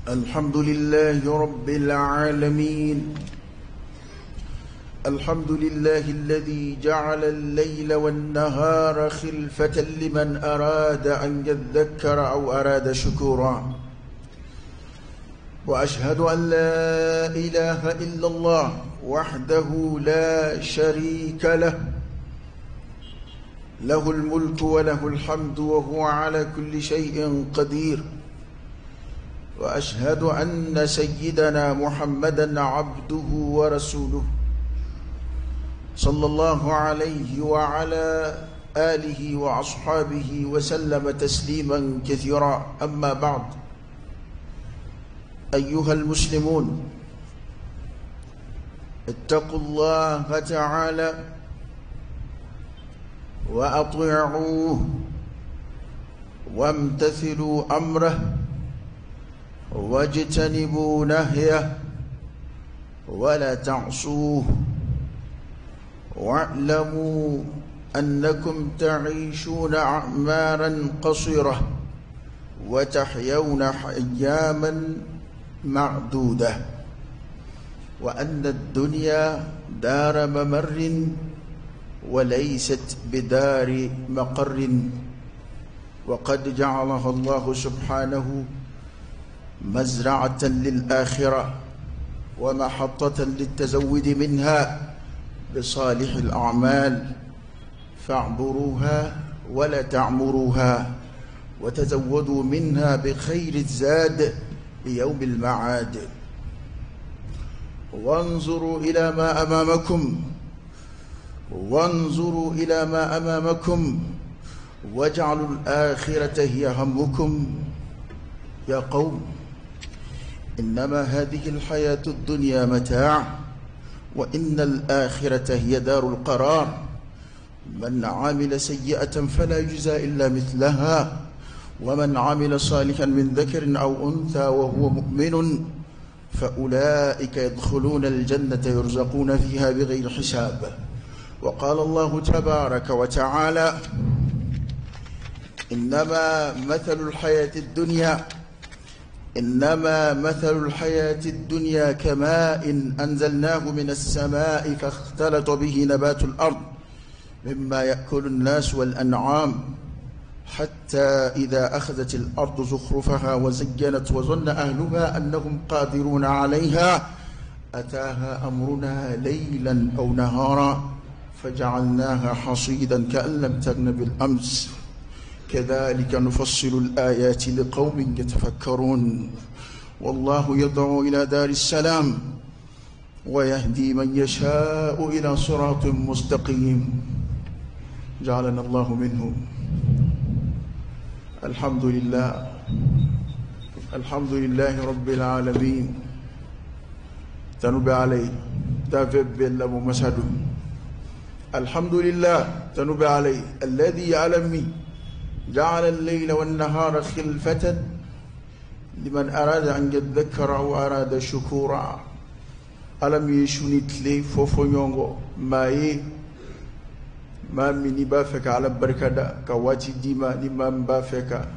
الحمد لله رب العالمين. الحمد لله الذي جعل الليل والنهار خلفة لمن أراد أن يذكر أو أراد شكورا. وأشهد أن لا إله إلا الله وحده لا شريك له، له الملك وله الحمد وهو على كل شيء قدير. وأشهد أن سيدنا محمدا عبده ورسوله صلى الله عليه وعلى آله وأصحابه وسلم تسليما كثيرا. أما بعد، أيها المسلمون، اتقوا الله تعالى وأطيعوه وامتثلوا أمره واجتنبوا نهيه ولا تعصوه، واعلموا أنكم تعيشون أعمارا قصيرة وتحيون أياما معدودة، وأن الدنيا دار ممر وليست بدار مقر، وقد جعلها الله سبحانه مزرعة للآخرة ومحطة للتزود منها بصالح الأعمال، فاعبروها ولا تعمروها، وتزودوا منها بخير الزاد ليوم المعاد. وانظروا إلى ما أمامكم، وانظروا إلى ما أمامكم، واجعلوا الآخرة هي همكم. يا قوم، إنما هذه الحياة الدنيا متاع، وإن الآخرة هي دار القرار. من عمل سيئة فلا يجزى إلا مثلها، ومن عمل صالحا من ذكر أو أنثى وهو مؤمن فأولئك يدخلون الجنة يرزقون فيها بغير حساب. وقال الله تبارك وتعالى: إنما مثل الحياة الدنيا إنما مثل الحياة الدنيا كماء أنزلناه من السماء فاختلط به نبات الأرض مما يأكل الناس والأنعام، حتى إذا أخذت الأرض زخرفها وزينت وظن أهلها أنهم قادرون عليها أتاها أمرنا ليلا أو نهارا فجعلناها حصيدا كأن لم تغن بالأمس، كذلك نفصل الآيات لقوم يتفكرون. والله يدعو إلى دار السلام ويهدي من يشاء إلى صراط مستقيم. جعلنا الله منهم. الحمد لله، الحمد لله رب العالمين. تنبي عليه تافب بالله مسد. الحمد لله تنبي عليه الذي يعلم جعل الليل والنهار خلفة لمن أراد أن يذكر أو أراد شكورا. ألم يشوني تلي فوفو نيونغو ماي ما مني بافك على بركة كواتي ديما نما بافك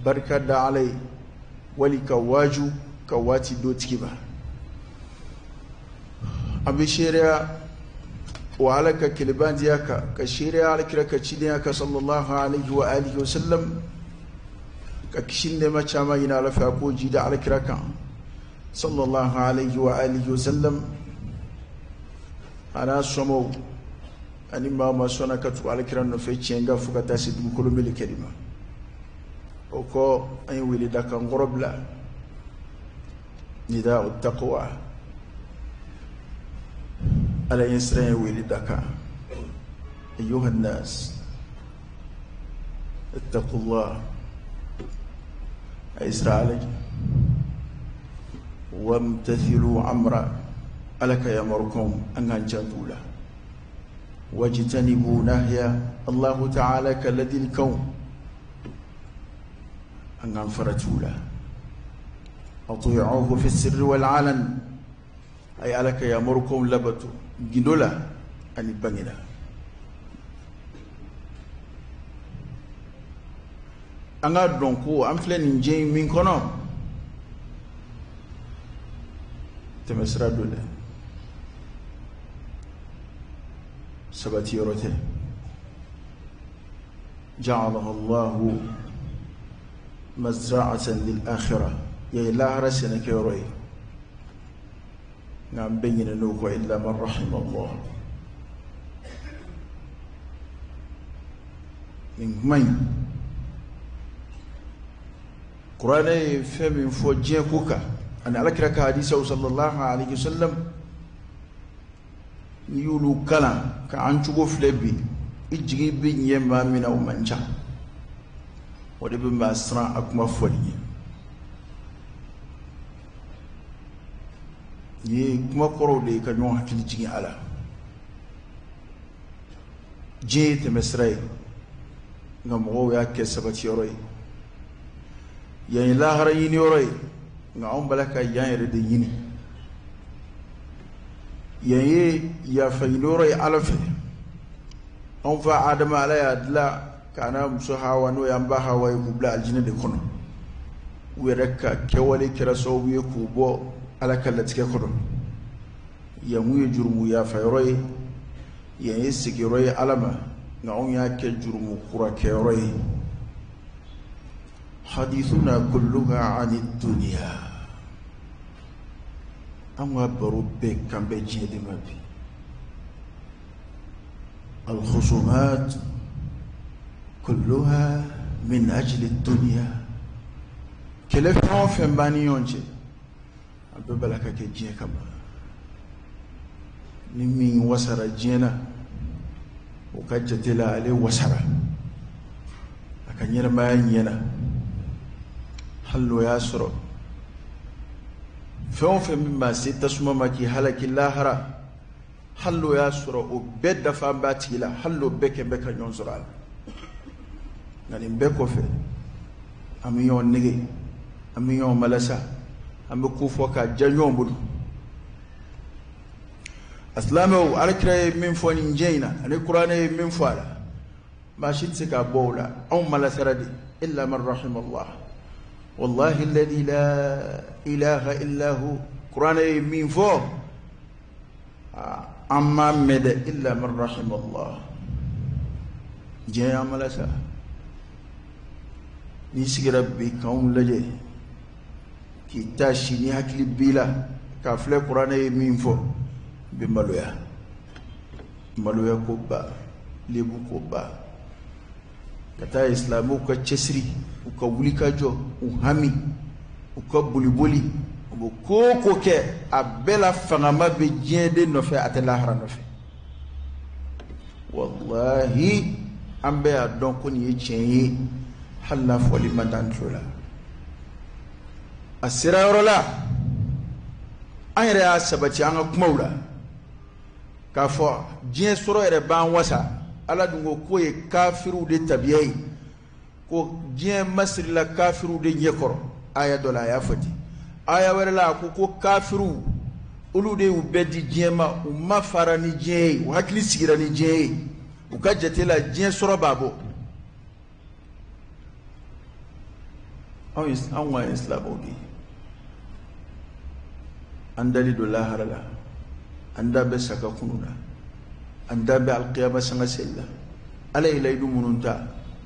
بركة علي ولي كواجو كواتي دوتكيما أبي شيريا وعلى كلبان دياكا كشيريا على كرا كتشينياكا صلى الله عليه وآله وسلم كشين ما شاما ينال فاكو جيدا على كراكا صلى الله عليه وآله وسلم. أنا سمو أني ما ما سونا كتو على كرا نفتشينغا فكتا سيد كل ملي كلمة وكو أي ولي داكا غرب لا نداء التقوى على يسرين ولي داكا. أيها الناس اتقوا الله إسرائيل وامتثلوا أمرا ألك يأمركم أن أنجبوا له واجتنبوا نهي الله تعالى كالذي الكون أن أنفرتوا له أطيعوه في السر والعلن أي ألك يأمركم لبتوا جنولا أن يبنينا. An ka dɔn ko an filɛ nin diɲɛ in min kɔnɔ, Tɛmɛsira don dɛ, sabati yɔrɔ tɛ. Ja'alaha Allahu mazra'atan lil akhirah, yan ye lahara sɛnɛkɛyɔrɔ ye, nka an bɛɛ ɲinɛn'o kɔ illa man rahima Allah. Nin kuma in, kuranɛ ye fɛn min fɔ diɲɛ ko kan ani alakira ka hadisaw sallallahu alaihi wasallam, n'i y'olu kalan ka an cogo filɛ bi, i jigi bɛ ɲɛ maa min na o man ca. O de bɛ maa siran a kuma fɔli ɲɛ. Nin ye kuma kɔrɔw de ye ka ɲɔgɔn hakili jigin a la. Diɲɛ ye tɛmɛsira ye, nka mɔgɔw y'a kɛ sabatiyɔrɔ ye. Yan ye lahara ɲiniyɔrɔ ye, nka anw b'a la ka yan yɛrɛ de ɲini. Yan ye yafa ɲiniyɔrɔ ye Ala fɛ. Anw fa Adama, Ala y'a dilan k'a n'a muso Hawa, n'o y'an ba Hawa ye, k'u bila alijinɛ de kɔnɔ. U yɛrɛ ka kɛwale kɛra sababu ye k'u bɔ Ala ka latigɛ kɔnɔ. Yan kun ye jurumu yafa yɔrɔ ye, yan ye sigiyɔrɔ ye Ala ma, nka anw y'a kɛ jurumu kura kɛyɔrɔ ye. Hadithuna kulluha ani dunya, an ka baro bɛɛ kan bɛ diɲɛ de ma bi. Alkhusumat kulluha min ajli dunya, kɛlɛ fɛn o fɛn b'an ni ɲɔgɔn cɛ, a bɛɛ b'a la ka kɛ diɲɛ kama. Ni min wasara diɲɛ na, o ka jate la ale wasara, a ka ɲɛnamaya ɲɛna, hali n'o y'a sɔrɔ fɛn o fɛn min b'a se tasuma ma k'i halaki lahara, hali n'o y'a sɔrɔ o bɛɛ dafa b'a tigi la, hali n'o bɛɛ kɛ bɛ ka ɲɔgɔn sɔrɔ a la. Nka nin bɛɛ kɔfɛ, an bɛ ɲɔgɔn nege, an bɛ ɲɔgɔn malasa, an bɛ ko fɔ k'a diya ɲɔgɔn bolo. A silamɛw, alakira ye min fɔ nin diɲɛ in na ani kuranɛ ye min fɔ a la, maa si tɛ se k'a bɔ o la. Anw malasara de, illa man rahima Allah. Wallahi alladhi la ilaha illa hu, kuranɛ ye min fɔ an m'a mɛn dɛ, illa man rahima Allah. Diɲɛ y'an malasa. N'i sigira bi k'anw lajɛ, k'i ta si ni hakili b'i la k'a filɛ kuranɛ ye min fɔ, i bɛ maloya. Maloya ko ba, lebu ko ba. Ka taa silamɛw ka cɛsiri, u ka wulikajɔ, u hami, u ka boliboli, u bɛ ko o ko kɛ, a bɛɛ la fangama bɛ diɲɛ de nɔfɛ, a tɛ lahara nɔfɛ. Walahi, an bɛɛ y'a dɔn ko nin ye tiɲɛ ye, hali n'a fɔli man d'an tulo la. A sera yɔrɔ la, an yɛrɛ y'a sabati an ka kumaw la k'a fɔ diɲɛ sɔrɔ yɛrɛ b'an wasa. Ala dun ko k'o ye kafiriw de tabiya ye, ko diɲɛ masirila kafiriw de ɲɛkɔrɔ. Aya dɔ la a y'a fɔ ten, aya wɛrɛ la a ko ko kafiriw olu de y'u bɛɛ di diɲɛ ma, u ma fara ni diɲɛ ye, u hakili sigira ni diɲɛ ye, u ka jate la diɲɛ sɔrɔ b'a bɔ. Anw ka ye silamɛw de ye, an dali don lahara la, an da bɛ saka kunu la, an da bɛ alikiyama sanga seli la. Ala ye layidu minnu ta,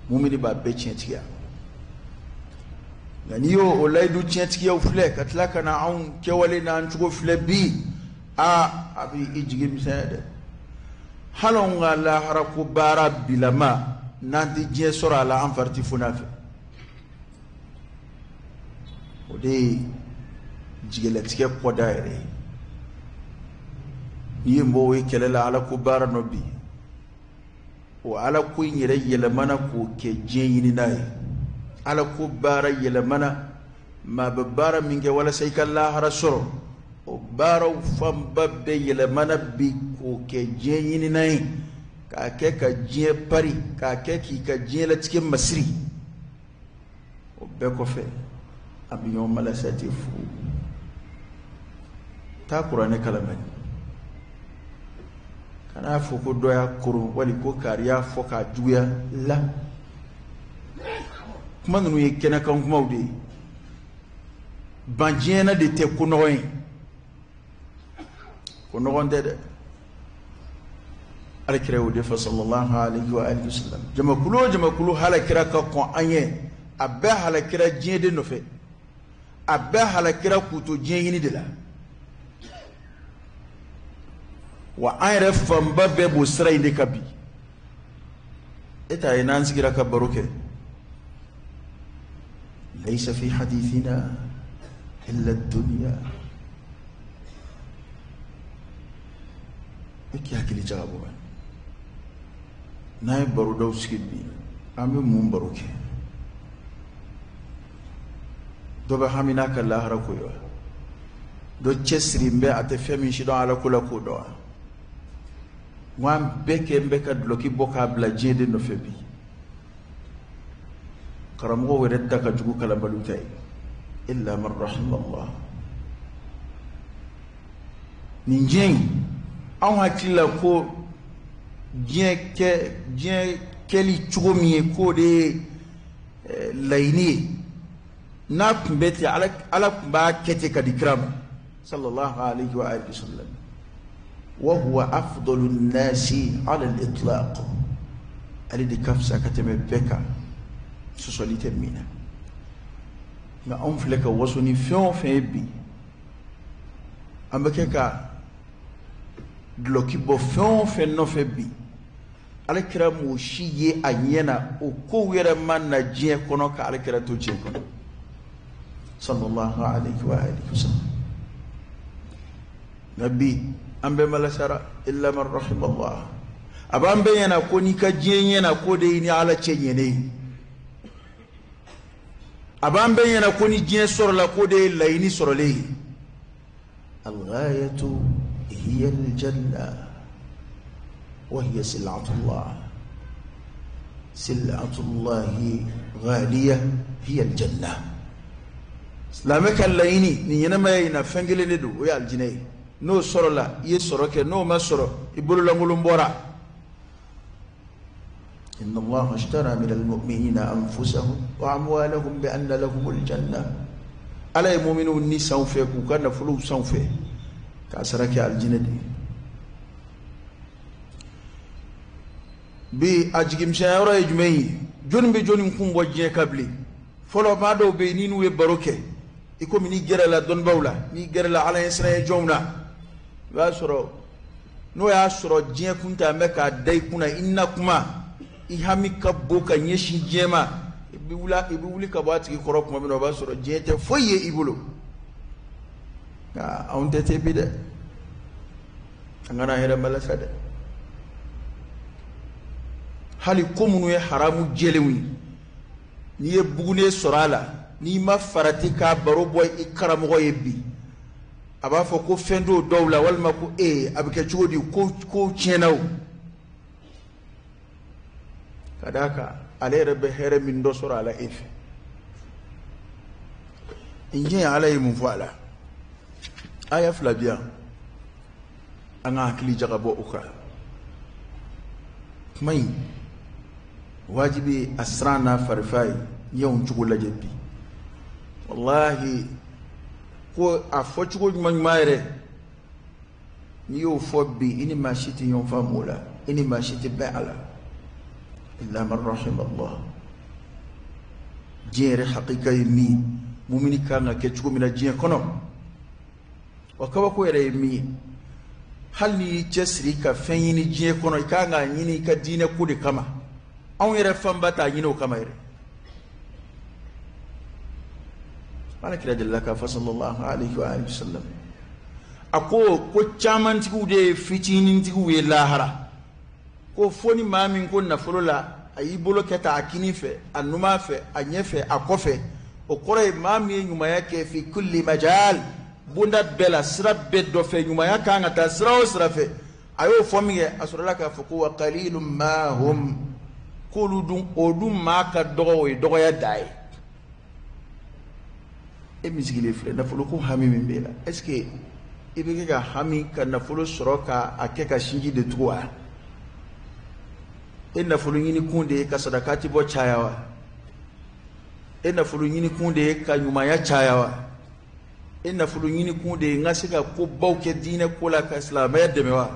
mumini b'a bɛɛ tiɲɛtigiya. Nka n'i y'o o layidu tiɲɛtigiyaw filɛ ka tila ka na anw kɛwale n'an cogo filɛ bi, aa, a bɛ i jigi misɛnya dɛ. Hali anw ka lahara ko baara bilama, n'an tɛ diɲɛ sɔrɔ a la, an fari tɛ foni a fɛ. O de ye jigilatigɛ kɔda yɛrɛ ye. N'i ye mɔgɔw ye kɛlɛ la ala ko baara nɔ bi, o ala ko in yɛrɛ yɛlɛmana k'o kɛ diɲɛ ɲinina ye. Ala ko baara yɛlɛmana, maa bɛ baara min kɛ walasa i ka lahara sɔrɔ, o baaraw fanba bɛɛ yɛlɛmana bi k'o kɛ diɲɛ ɲinina ye, k'a kɛ ka diɲɛ pari, k'a kɛ k'i ka diɲɛlatigɛ masiri. O bɛɛ kɔfɛ, a bɛ ɲɔgɔn malasa ten fu. Taa kuranɛ kalan bani, kan'a fɔ ko dɔ y'a koron wali ko kari y'a fɔ k'a juguya la. Kuma ninnu ye kɛnɛkan kumaw de ye. Ban diɲɛ na de tɛ ko nɔgɔ ye. Ko nɔgɔn tɛ dɛ. Ala kira y'o de fɔ sallallahu alaihi wa alihi wasallam. Jamakulu o jamakulu halakira ka kɔn an ɲɛ, a bɛɛ halakira diɲɛ de nɔfɛ, a bɛɛ halakira k'u to diɲɛ ɲini de la. Wa an yɛrɛ fanba bɛɛ b'o sira in de kan bi. E t'a ye n'an sigira ka baro kɛ, laysa fi hadithina illa dunya. E k'i hakili jagabɔ, n'an ye barodaw sigi bi, an bɛ mun baro kɛ? Dɔ bɛ hami n'a ka lahara ko ye wa? Dɔ cɛsirilen bɛ a tɛ fɛn min si dɔn ala ko la k'o dɔn wa? N ko an bɛɛ kɛ n bɛ ka dulɔki bɔ k'a bila diɲɛ de nɔfɛ bi. Karamɔgɔw yɛrɛ ta ka jugu kalanbaliw ta ye, illa man rahimallah. Nin diɲɛ in, anw hakili la ko diɲɛ kɛ diɲɛ kɛli cogo min ye, k'o de ye laɲini ye. N'a tun bɛ ten, ala tun b'a kɛ ten ka di kira ma sallallahu alaihi wa alihi wasallam. Wa huwa afdalu nnasi ala al-itlaq. Ale de ka fisa ka tɛmɛ bɛɛ kan, sɔsɔli tɛ min na. Nka anw filɛ ka waso ni fɛn o fɛn ye bi, an bɛ kɛ ka dulɔki bɔ fɛn o fɛn nɔfɛ bi, ala kira m'o si ye a ɲɛ na. O kow yɛrɛ ma na diɲɛ kɔnɔ ka ala kira to diɲɛ kɔnɔ sallallahu alaihi wa alihi wasallam. Nka bi an bɛɛ malasara, illa man rahimallah. A b'an bɛɛ ɲɛna ko n'i ka diɲɛ ɲɛna, k'o de ye ni ala cɛ ɲɛnen ye. A b'an bɛɛ ɲɛna ko ni diɲɛ sɔrɔla, k'o de ye laɲini sɔrɔlen ye. Alghayatu hiya aljanna wa hiya sil'atullah. Sil'atullahi ghaliya hiya aljanna. Silamɛ ka laɲini nin ɲɛnamaya in na, fɛn kelen de don, o ye alijinɛ ye. N'o sɔrɔla, i ye sɔrɔ kɛ. N'o ma sɔrɔ, i bololankolon bɔra. Inna Allah ashtara min al-mu'minina anfusahum wa amwalahum bi anna lahum al-janna. Ala ye mu'minuw ni san fɛ, k'u ka nafolow san fɛ, k'a sara kɛ alijinɛ de ye. Bi a jigimisɛnya yɔrɔ ye jumɛn ye? Jɔnni bɛ jɔnni kun bɔ diɲɛ kan bilen? Fɔlɔ, maa dɔw bɛ yen, ni n'u ye baro kɛ, i komi n'i gɛrɛla dɔnnibaaw la, n'i gɛrɛla ala ɲɛsiranɲɛ jɔnw na, i b'a sɔrɔ n'o y'a sɔrɔ diɲɛ kun tɛ, an bɛ k'a da i kunna, i na kuma, i hami ka bon ka ɲɛsin diɲɛ ma. I bɛ wuli, i bɛ wuli ka bɔ a tigi kɔrɔ tuma min na, o b'a sɔrɔ diɲɛ tɛ foyi ye i bolo. Nka anw tɛ ten bi dɛ. An kana an yɛrɛ malasa dɛ. Hali ko minnu ye haramu jɛlenw ye, n'i ye bugunen sɔrɔ a la, n'i ma farati k'a baro bɔ i karamɔgɔ ye bi, a b'a fɔ ko fɛn t'o dɔw la, walima ko ee, a bɛ kɛ cogo di, ko ko tiɲɛna o. Ka d'a kan, ale yɛrɛ bɛ hɛrɛ min dɔ sɔrɔ a la e fɛ. N diɲɛ, ala ye mun fɔ a la? Aya fila bi yan, an ka hakili jagabɔ o kan. Kuma in wajibi, a siran n'a farifa ye. N'i y'anw cogo lajɛ bi, walahi, ko a fɔcogo ɲuman ɲuman yɛrɛ, n'i y'o fɔ bi, i ni maa si tɛ ɲɔgɔn faamu o la, i ni maa si tɛ bɛn a la, illa man rahimallah. Diɲɛ yɛrɛ hakika ye min ye, mumini kan ka kɛ cogo min na diɲɛ kɔnɔ, wa kabako yɛrɛ ye min ye, hali n'i y'i cɛsiri ka fɛn ɲini diɲɛ kɔnɔ, i kan k'a ɲini i ka diinɛ ko de kama. Anw yɛrɛ fanba t'a ɲini o kama yɛrɛ. Ala kira delila k'a fɔ sallallahu alaihi wa alihi wasallam, a ko ko camantigiw de ye fitinintigiw ye lahara. Ko fo ni maa min ko nafolo la, a y'i bolo kɛ ta a kini fɛ, a numan fɛ, a ɲɛ fɛ, a kɔfɛ. O kɔrɔ ye maa min ye ɲumanya kɛ fi kulli majal, bonda bɛɛ la, sira bɛɛ dɔ fɛ, ɲumanya kan ka taa sira o sira fɛ. A y'o fɔ min kɛ, a sɔrɔla k'a fɔ ko wa qalilun ma hum, k'olu dun, o dun maa ka dɔgɔ, o ye dɔgɔya da ye. E min sigilen filɛ, nafolo ko hami min b'e la, est ce que i bɛ kɛ ka hami ka nafolo sɔrɔ ka a kɛ ka sinji de tugu wa? E nafolo ɲini kun de ye ka sadakati bɔ caya wa? E nafolo ɲini kun de ye ka ɲumanya caya wa? E nafolo ɲini kun de ye n ka se ka ko baw kɛ diinɛ ko la ka silamɛya dɛmɛ wa?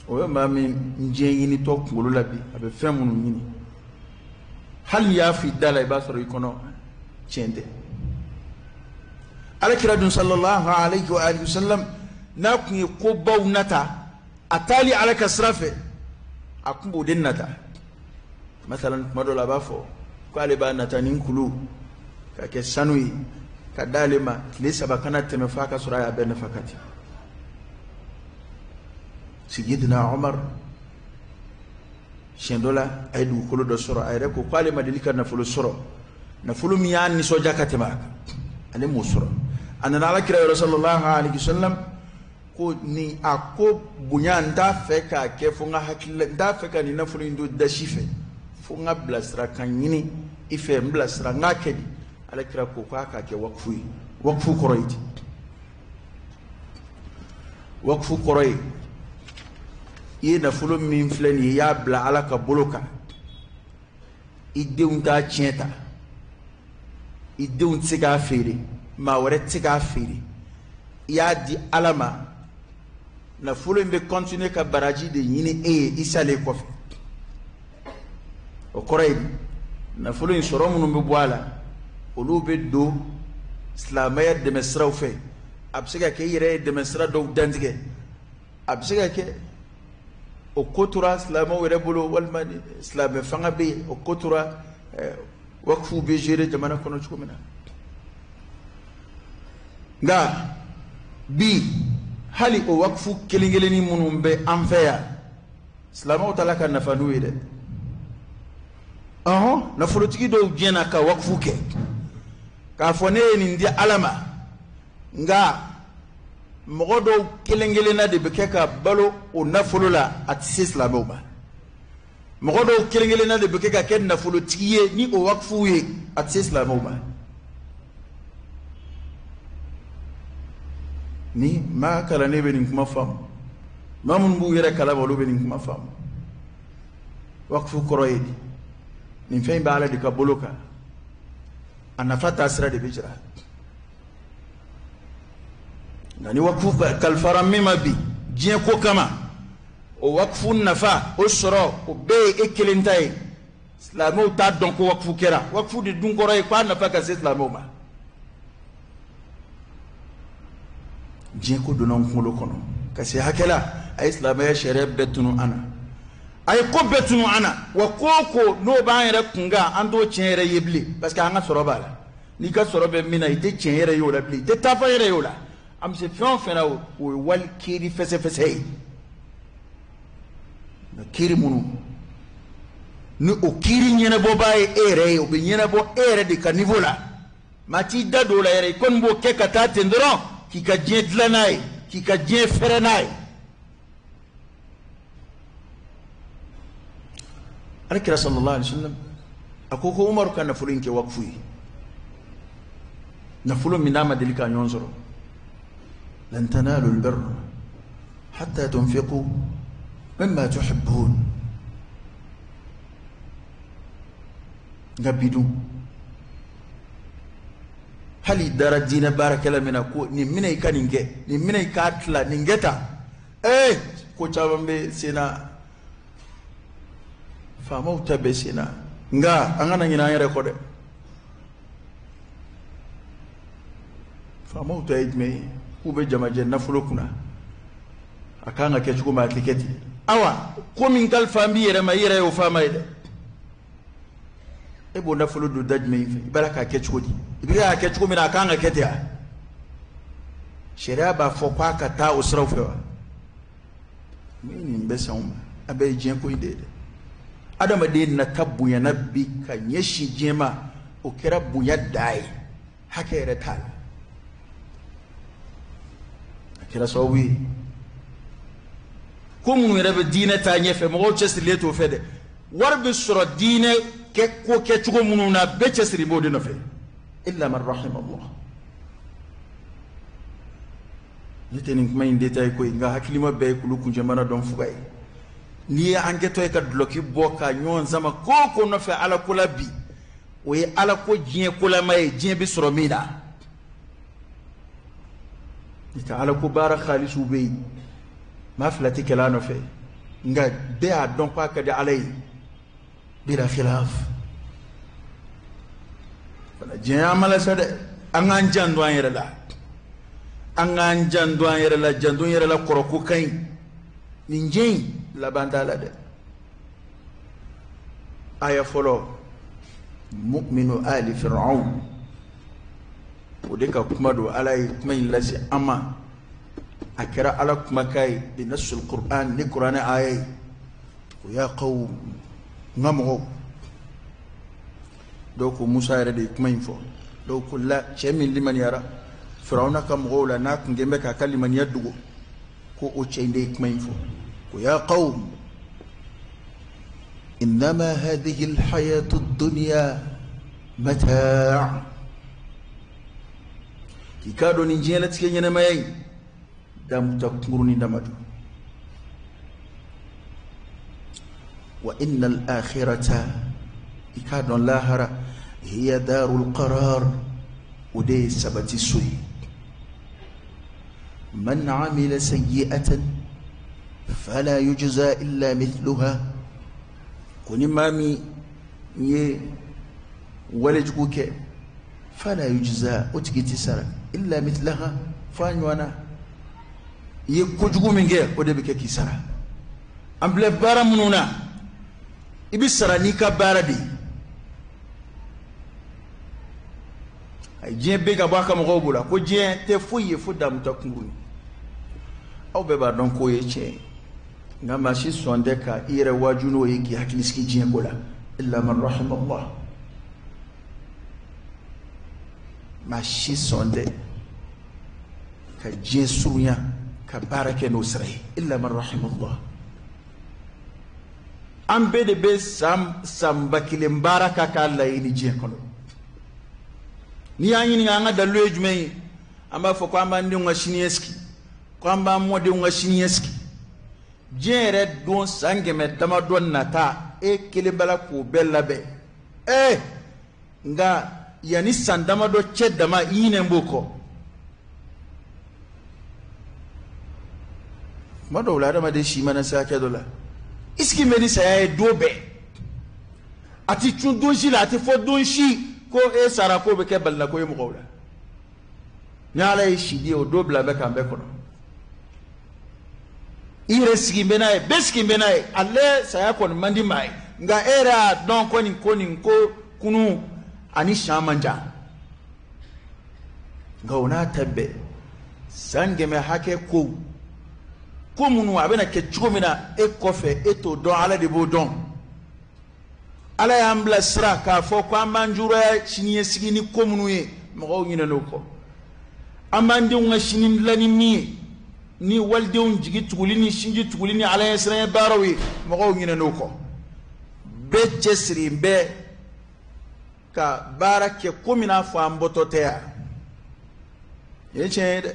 O bɛ maa min diɲɛ ɲinitɔ kunkolo la bi, a bɛ fɛn minnu ɲini, hali n'i y'a fɔ i da la, i b'a sɔrɔ i kɔnɔ tiɲɛ tɛ. Alakira dun sallallahu alayhi wa alihi wa sallam, n'a kun ye kobaw nata a taali Ala ka sira fɛ, a kun b'o de nata. Masalan, tuma dɔ la a b'a fɔ k'ale b'a nata ni kulu ka kɛ sanu ye ka d'ale ma, tile 3 kana tɛmɛ f'a ka sɔrɔ a y'a bɛɛ nafa ka ten. Sayyidina Umar siɲɛ dɔ la a ye dugukolo dɔ sɔrɔ, a yɛrɛ ko k'ale ma deli ka nafolo sɔrɔ, nafolo min y'a nisɔndiya ka tɛmɛ a kan, ale m'o sɔrɔ. A nana Ala kira yɔrɔ sallallahu alaihi wasallam ko ni a ko bonya n t'a fɛ k'a kɛ fo n ka hakili la, n t'a fɛ ka nin nafolo in don dasi fɛ, fo n ka bilasira kan ɲini i fɛ, n bilasira n k'a kɛ di. Ala kira ko k'a k'a kɛ wakufu ye. Wakufu kɔrɔ ye di? Wakufu kɔrɔ ye i ye nafolo min filɛ nin ye, i y'a bila Ala ka bolo kan, i denw t'a tiɲɛ ta, i denw tɛ se k'a feere, maa wɛrɛ tɛ se k'a feere, i y'a di Ala ma, nafolo in bɛ continuer ka baraji de ɲini e ye i salen kɔfɛ. O kɔrɔ ye di? Nafolo in sɔrɔ minnu bɛ bɔ a la, olu bɛ don silamɛya dɛmɛ siraw fɛ. A bɛ se ka kɛ i yɛrɛ ye dɛmɛ sira dɔw dantigɛ, a bɛ se ka kɛ o ko tora silamɛw yɛrɛ bolo, walima silamɛ fanga bɛ yen, o ko tora wakufu bɛ gérer jamana kɔnɔ cogo min na. Nka bi hali o wakufu kelen kelennin minnu bɛ an fɛ yan, silamɛw taala ka nafa n'u ye dɛ. Ɔhɔn, nafolotigi dɔw diɲɛna ka wakufu kɛ k'a fɔ ne ye nin di Ala ma, nka mɔgɔ dɔw kelen kelenna de bɛ kɛ ka balo o nafolo la, a tɛ se silamɛw ma. Mɔgɔ dɔw kelen kelenna de bɛ kɛ ka kɛ nafolotigi ye ni o wakufu ye, a tɛ se silamɛw ma. Ni maa kalannen bɛ nin kuma faamu, maa minnu b'u yɛrɛ kalama olu bɛ nin kuma faamu. Wakufu kɔrɔ ye di? Nin fɛn in bɛ Ala de ka bolo kan, a nafa taa sira de bɛ jira. Nka ni wakufu kalifara min ma bi diɲɛ ko kama, o wakufu nafa o sɔrɔ o bɛɛ ye e kelen ta ye. Silamɛw t'a dɔn ko wakufu kɛra. Wakufu de dun kɔrɔ ye k'a nafa ka se silamɛw ma. Diɲɛ ko donna n kunkolo kɔnɔ ka se hakɛ la, a ye silamɛya sariya bɛɛ tunu an na, a ye ko bɛɛ tunu an na. Wa ko o ko n'o b'an yɛrɛ kun kan, an t'o tiɲɛ yɛrɛ ye bilen, parce que an ka sɔrɔ b'a la. N'i ka sɔrɔ bɛ min na, i tɛ tiɲɛ yɛrɛ ye o la bilen, i tɛ taafa yɛrɛ ye o la. An bɛ se fɛn o fɛn na, o ye wali kiiri fɛsɛfɛsɛ ye. Nka kiiri minnu ni o kiiri ɲɛnabɔbaa ye e yɛrɛ ye, o bɛ ɲɛnabɔ e yɛrɛ de ka niveau la. Maa t'i da don o la yɛrɛ, i kɔni b'o kɛ ka taa ten dɔrɔn k'i ka diɲɛ dilan n'a ye, k'i ka diɲɛ fɛrɛ n'a ye. Alakira sallallahu alaihi wasallam a ko ko Umaru ka nafolo in kɛ wakufu ye, nafolo min n'a ma deli ka ɲɔgɔn sɔrɔ. Lan tanalu albirra hatta tunfiqu mimma tuhibbun. Nka bi dun, hali dara diinɛ baarakɛla min na ko nin minɛ i ka nin kɛ, nin minɛ i k'a tila, nin kɛ tan, ko caman bɛ sen na, faamaw ta bɛ sen na. Nka an kana ɲinɛ an yɛrɛ kɔ dɛ. Faamaw ta ye jumɛn ye? K'u bɛ jamajɛ nafolo kunna, a kan ka kɛ cogo min a tɛ kɛ ten. Awa ko min kalifa an b'i yɛrɛ ma, i yɛrɛ y'o faama ye dɛ. E b'o nafolo don da jumɛn fɛ? I b'a la k'a kɛ cogo di? I bɛ k'a kɛ cogo min na, a kan ka kɛ ten wa? Sariya b'a fɔ k'a ka taa o siraw fɛ wa? Nin bɛ san ma, a bɛɛ ye diɲɛ ko in de ye dɛ. Adamaden nata bonyana bi ka ɲɛsin diɲɛ ma, o kɛra bonya dan ye, hakɛ yɛrɛ t'a la. A kɛra sababu ye ko minnu yɛrɛ bɛ diinɛ taa ɲɛfɛ, mɔgɔw cɛsirilen t'o fɛ dɛ. Wari bɛ sɔrɔ diinɛ kɛ ko kɛcogo minnu na, bɛɛ cɛsiri b'o de nɔfɛ. Illa man rahima Allah. Ne tɛ nin kuma in détail ko ye, nka hakilima bɛɛ ye kulu kuncɛmana dɔn fuga ye. N'i ye an kɛtɔ ye ka dulɔki bɔ ka ɲɔgɔn sama ko o ko nɔfɛ Ala ko la bi, O ye Ala ko diɲɛ kolama ye, diɲɛ bɛ sɔrɔ min na. N'o tɛ Ala ko baara xaalisuw bɛ yen, maa fila tɛ kɛlɛ a nɔfɛ, nka bɛɛ y'a dɔn k'a ka di Ala ye bila khilaf. Fana diɲɛ y'an malasa dɛ. An k'an janto an yɛrɛ la, an k'an janto an yɛrɛ la. Janto n yɛrɛ la kɔrɔ ko ka ɲi. Nin diɲɛ in laban t'a la dɛ. Aya fɔlɔ, mu'minu ali fir'aun, o de ka kuma don. Ala ye kuma in lase an ma, a kɛra Ala kumakan ye bi nasul Qur'an, ni Kuranɛ aya ye. O ya qawm, n ka mɔgɔw. Dɔw ko Musa yɛrɛ de ye kuma in fɔ, dɔw ko la, cɛ min limaniyara Firawuna ka mɔgɔw la, n'a kun kɛn bɛ k'a ka limaniya dogo, ko o cɛ in de ye kuma in fɔ. Ko ya qawm innama hadhihi alhayatu ad-dunya mataa', k'i k'a dɔn nin diɲɛlatigɛ ɲɛnamaya in damuta kunkurunin dama don. Wa inna al-akhirata, i k'a dɔn lahara, hiya darul qarar, o de ye sabati so ye. Man amila sayyi'atan fala yujza illa mithluha, ko ni maa min ye walejugu kɛ, fala yujza, o tigi tɛ sara, illa mithlaha, f'a ɲɔgɔn na. I ye kojugu min kɛ, o de bɛ kɛ k'i sara. An filɛ baara minnu na, i bɛ sara n'i ka baara de ye. A ye diɲɛ bɛɛ ka bɔ a ka mɔgɔw bolo ko diɲɛ tɛ foyi ye fo damuta kunkuruni. Aw bɛɛ b'a dɔn k'o ye tiɲɛ ye, nka maa si sɔn tɛ ka i yɛrɛ waaju n'o ye k'i hakili sigi diɲɛ ko la, illa man rahimallah. Maa si sɔn tɛ ka diɲɛ surunya ka baara kɛ n'o sira ye, illa man rahimallah. An bɛɛ de bɛ san 1000 baara ka k'a laɲini diɲɛ kɔnɔ. N'i y'an ɲininka an ka dalilu ye jumɛn ye, an b'a fɔ ko an b'an denw ka siniɲɛsigi, ko an b'an mɔdenw ka siniɲɛsigi. Diɲɛ yɛrɛ don san 100 damadɔ nata, e kelen b'a la k'o bɛɛ labɛn. Nka yanni san damadɔ cɛ dama, i ɲinɛ b'o kɔ. Tuma dɔw la, adamaden si mana se hakɛ dɔ la, i sigi bɛ ni saya ye don bɛɛ. A ti cun don si la, a ti fɔ don si ko e sara k'o bɛ kɛ balinako ye mɔgɔw la. Ni Ala ye si di, o don bila bɛ k'an bɛɛ kɔnɔ. I yɛrɛ sigi bɛ n'a ye, bɛɛ sigi bɛ n'a ye. Ale saya kɔni man di maa ye, nka e yɛrɛ y'a dɔn ko nin ko nin ko kunu ani sian man jan. Nka o n'a ta bɛɛ, san 100 hakɛ ko ko minnu a bɛna kɛ cogo min na e kɔfɛ, e t'o dɔn, Ala de b'o dɔn. Ala y'an bilasira k'a fɔ ko an b'an juraya siniɲɛsigi ni ko minnu ye, mɔgɔw ɲinɛn'o kɔ. An b'an denw ka sini dilan ni min ye, ni walidenw jigi tuguli ni sinji tuguli ni Ala ɲɛsiranɲɛ baaraw ye, mɔgɔw ɲinɛn'o kɔ. Bɛɛ cɛsiri bɛ ka baara kɛ komi n'a fɔ an bɔtɔ tɛ yan. Nin ye tiɲɛ ye dɛ.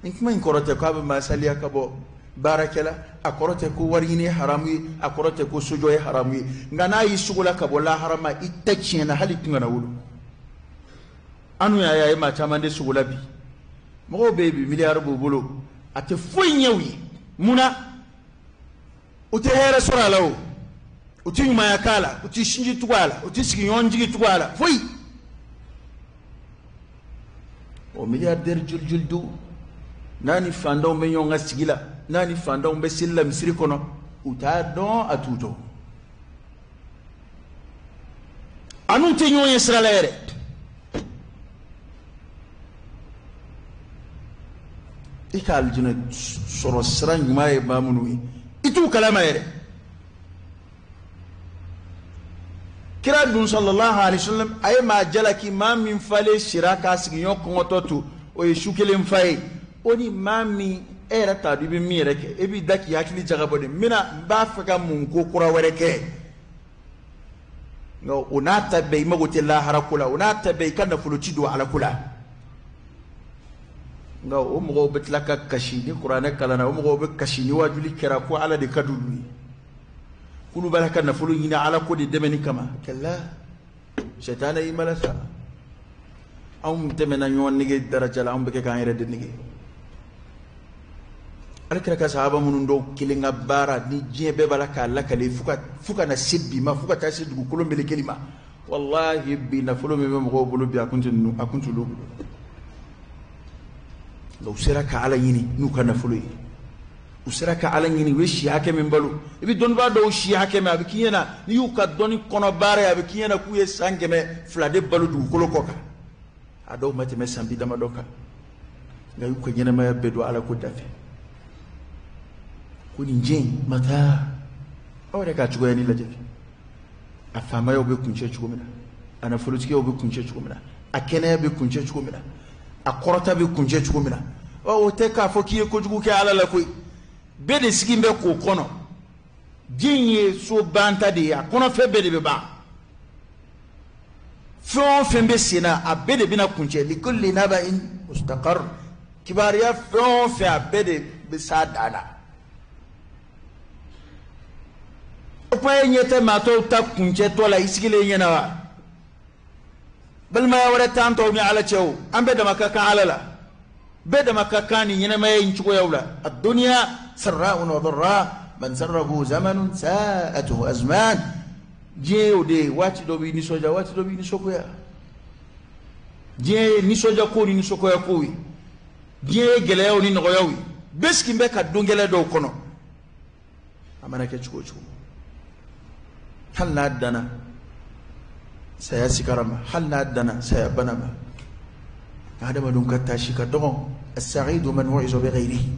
Nin kuma in kɔrɔ tɛ k'a bɛ maa saliya ka bɔ baarakɛla, a kɔrɔ tɛ ko wari ɲini ye haramu ye, a kɔrɔ tɛ ko sojɔ ye haramu ye. Nka n'a y'i sogo la ka bɔ lahara ma, i tɛ tiɲɛ na, hali kun kana wolo. An dun y'a ye, a ye maa caman de sogo la bi. Mɔgɔw bɛ yen bi, miliyari b'u bolo, a tɛ foyi ɲɛ u ye. Mun na? U tɛ hɛrɛ sɔrɔ a la o, u tɛ ɲumanya k'a la, u tɛ sinji tugu a la, u tɛ sigiɲɔgɔn jigi tugu a la, foyi. O milliardaire joli joli don, n'a ni fantanw bɛ ɲɔgɔn ka sigi la, n'a ni fantanw bɛ seli la misiri kɔnɔ, u t'a dɔn, a t'u dɔn. A n'u tɛ ɲɔgɔn ye sira la yɛrɛ. I ka alijinɛ sɔrɔ sira ɲuman ye maa minnu ye, i t'u kalama yɛrɛ. Kira dun sallallahu alaihi wasallam a ye maa jalaki, maa min falen sira k'a sigiɲɔgɔn kɔngɔtɔ to, o ye su kelen fa ye. O ni maa min e yɛrɛ t'a dɔn i bɛ min yɛrɛ kɛ, e b'i da k'i hakili jagabɔ de, n bɛna n b'a fɛ ka mun ko kura wɛrɛ kɛ. Nka o n'a ta bɛɛ, i mago tɛ lahara ko la, o n'a ta bɛɛ, i ka nafolo ti don Ala ko la. Nka o mɔgɔw bɛ tila ka kasi ni kuranɛ kalanna, o mɔgɔw bɛ kasi ni wajuli kɛra ko Ala de ka d'olu ye, k'olu b'a la ka nafolo ɲini Ala ko de dɛmɛni kama. Kɛlɛ Sɛtanɛ y'i malasa. Anw tɛmɛna ɲɔgɔn nege daraja la, anw bɛ kɛ k'an yɛrɛ de nege. Ala kira ka sahaba minnu dɔw kelen ka baara ni diɲɛ bɛɛ b'a la k'a lakale fo ka na se bi ma, fo ka taa se dugukolo melekeli ma. Walahi bi nafolo min bɛ mɔgɔw bolo bi, a kun tɛ ninnu, a kun t'olu bolo. Nka u sera ka Ala ɲini n'u ka nafolo ye. U sera ka Ala ɲini, u ye si hakɛ min balo. I bɛ dɔnnibaa dɔw si hakɛ min, a bɛ k'i ɲɛna n'i y'u ka dɔnni kɔnɔ baara ye, a bɛ k'i ɲɛna k'u ye san 200 de balo dugukolo kɔ kan. A dɔw ma tɛmɛ san bi damadɔ kan. Nka y'u ka ɲɛnamaya bɛɛ don Ala ko da fɛ. Ko nin diɲɛ in mata, aw yɛrɛ k'a cogoya ni lajɛ. A faamayaw bɛ kuncɛ cogo min na, a nafolotigiyaw bɛ kuncɛ cogo min na, a kɛnɛya bɛ kuncɛ cogo min na, a kɔrɔta bɛ kuncɛ cogo min na. O tɛ k'a fɔ k'i ye kojugu kɛ Ala la koyi. Bɛɛ de sigi bɛ k'o kɔnɔ. Diɲɛ ye so banta de ye, a kɔnɔfɛn bɛɛ de bɛ ban. Fɛn o fɛn bɛ sen na, a bɛɛ de bɛna kuncɛ. Likulli naba'in mustaqar. Kibaruya fɛn o fɛn, a bɛɛ de bɛ s'a dan na. O kuma e ɲɛ tɛ maa tɔw ta kuncɛtɔ la i sigilen ɲɛna wa? Balimaya wɛrɛ t'an tɔw ni Ala cɛ o, an bɛɛ dama ka kan Ala la. Bɛɛ dama ka kan nin ɲɛnamaya in cogoyaw la. Ad-dunya sarra'un wa darra, man sarrahu zamanun sa'atuhu azman. Diɲɛ y'o de ye, waati dɔ b'i nisɔndiya, waati dɔ b'i nisɔngoya. Diɲɛ ye nisɔndiya ko ni nisɔngoya kow ye. Diɲɛ ye gɛlɛyaw ni nɔgɔyaw ye. Bɛɛ sigilen bɛ ka don gɛlɛn dɔw kɔnɔ. A mana kɛ cogo o cogo, hali n'a danna saya sigara ma, hali n'a danna saya bana ma, adamadenw ka taasi ka dɔgɔn. As-sa'idu man wu'iza bi ghayrihi.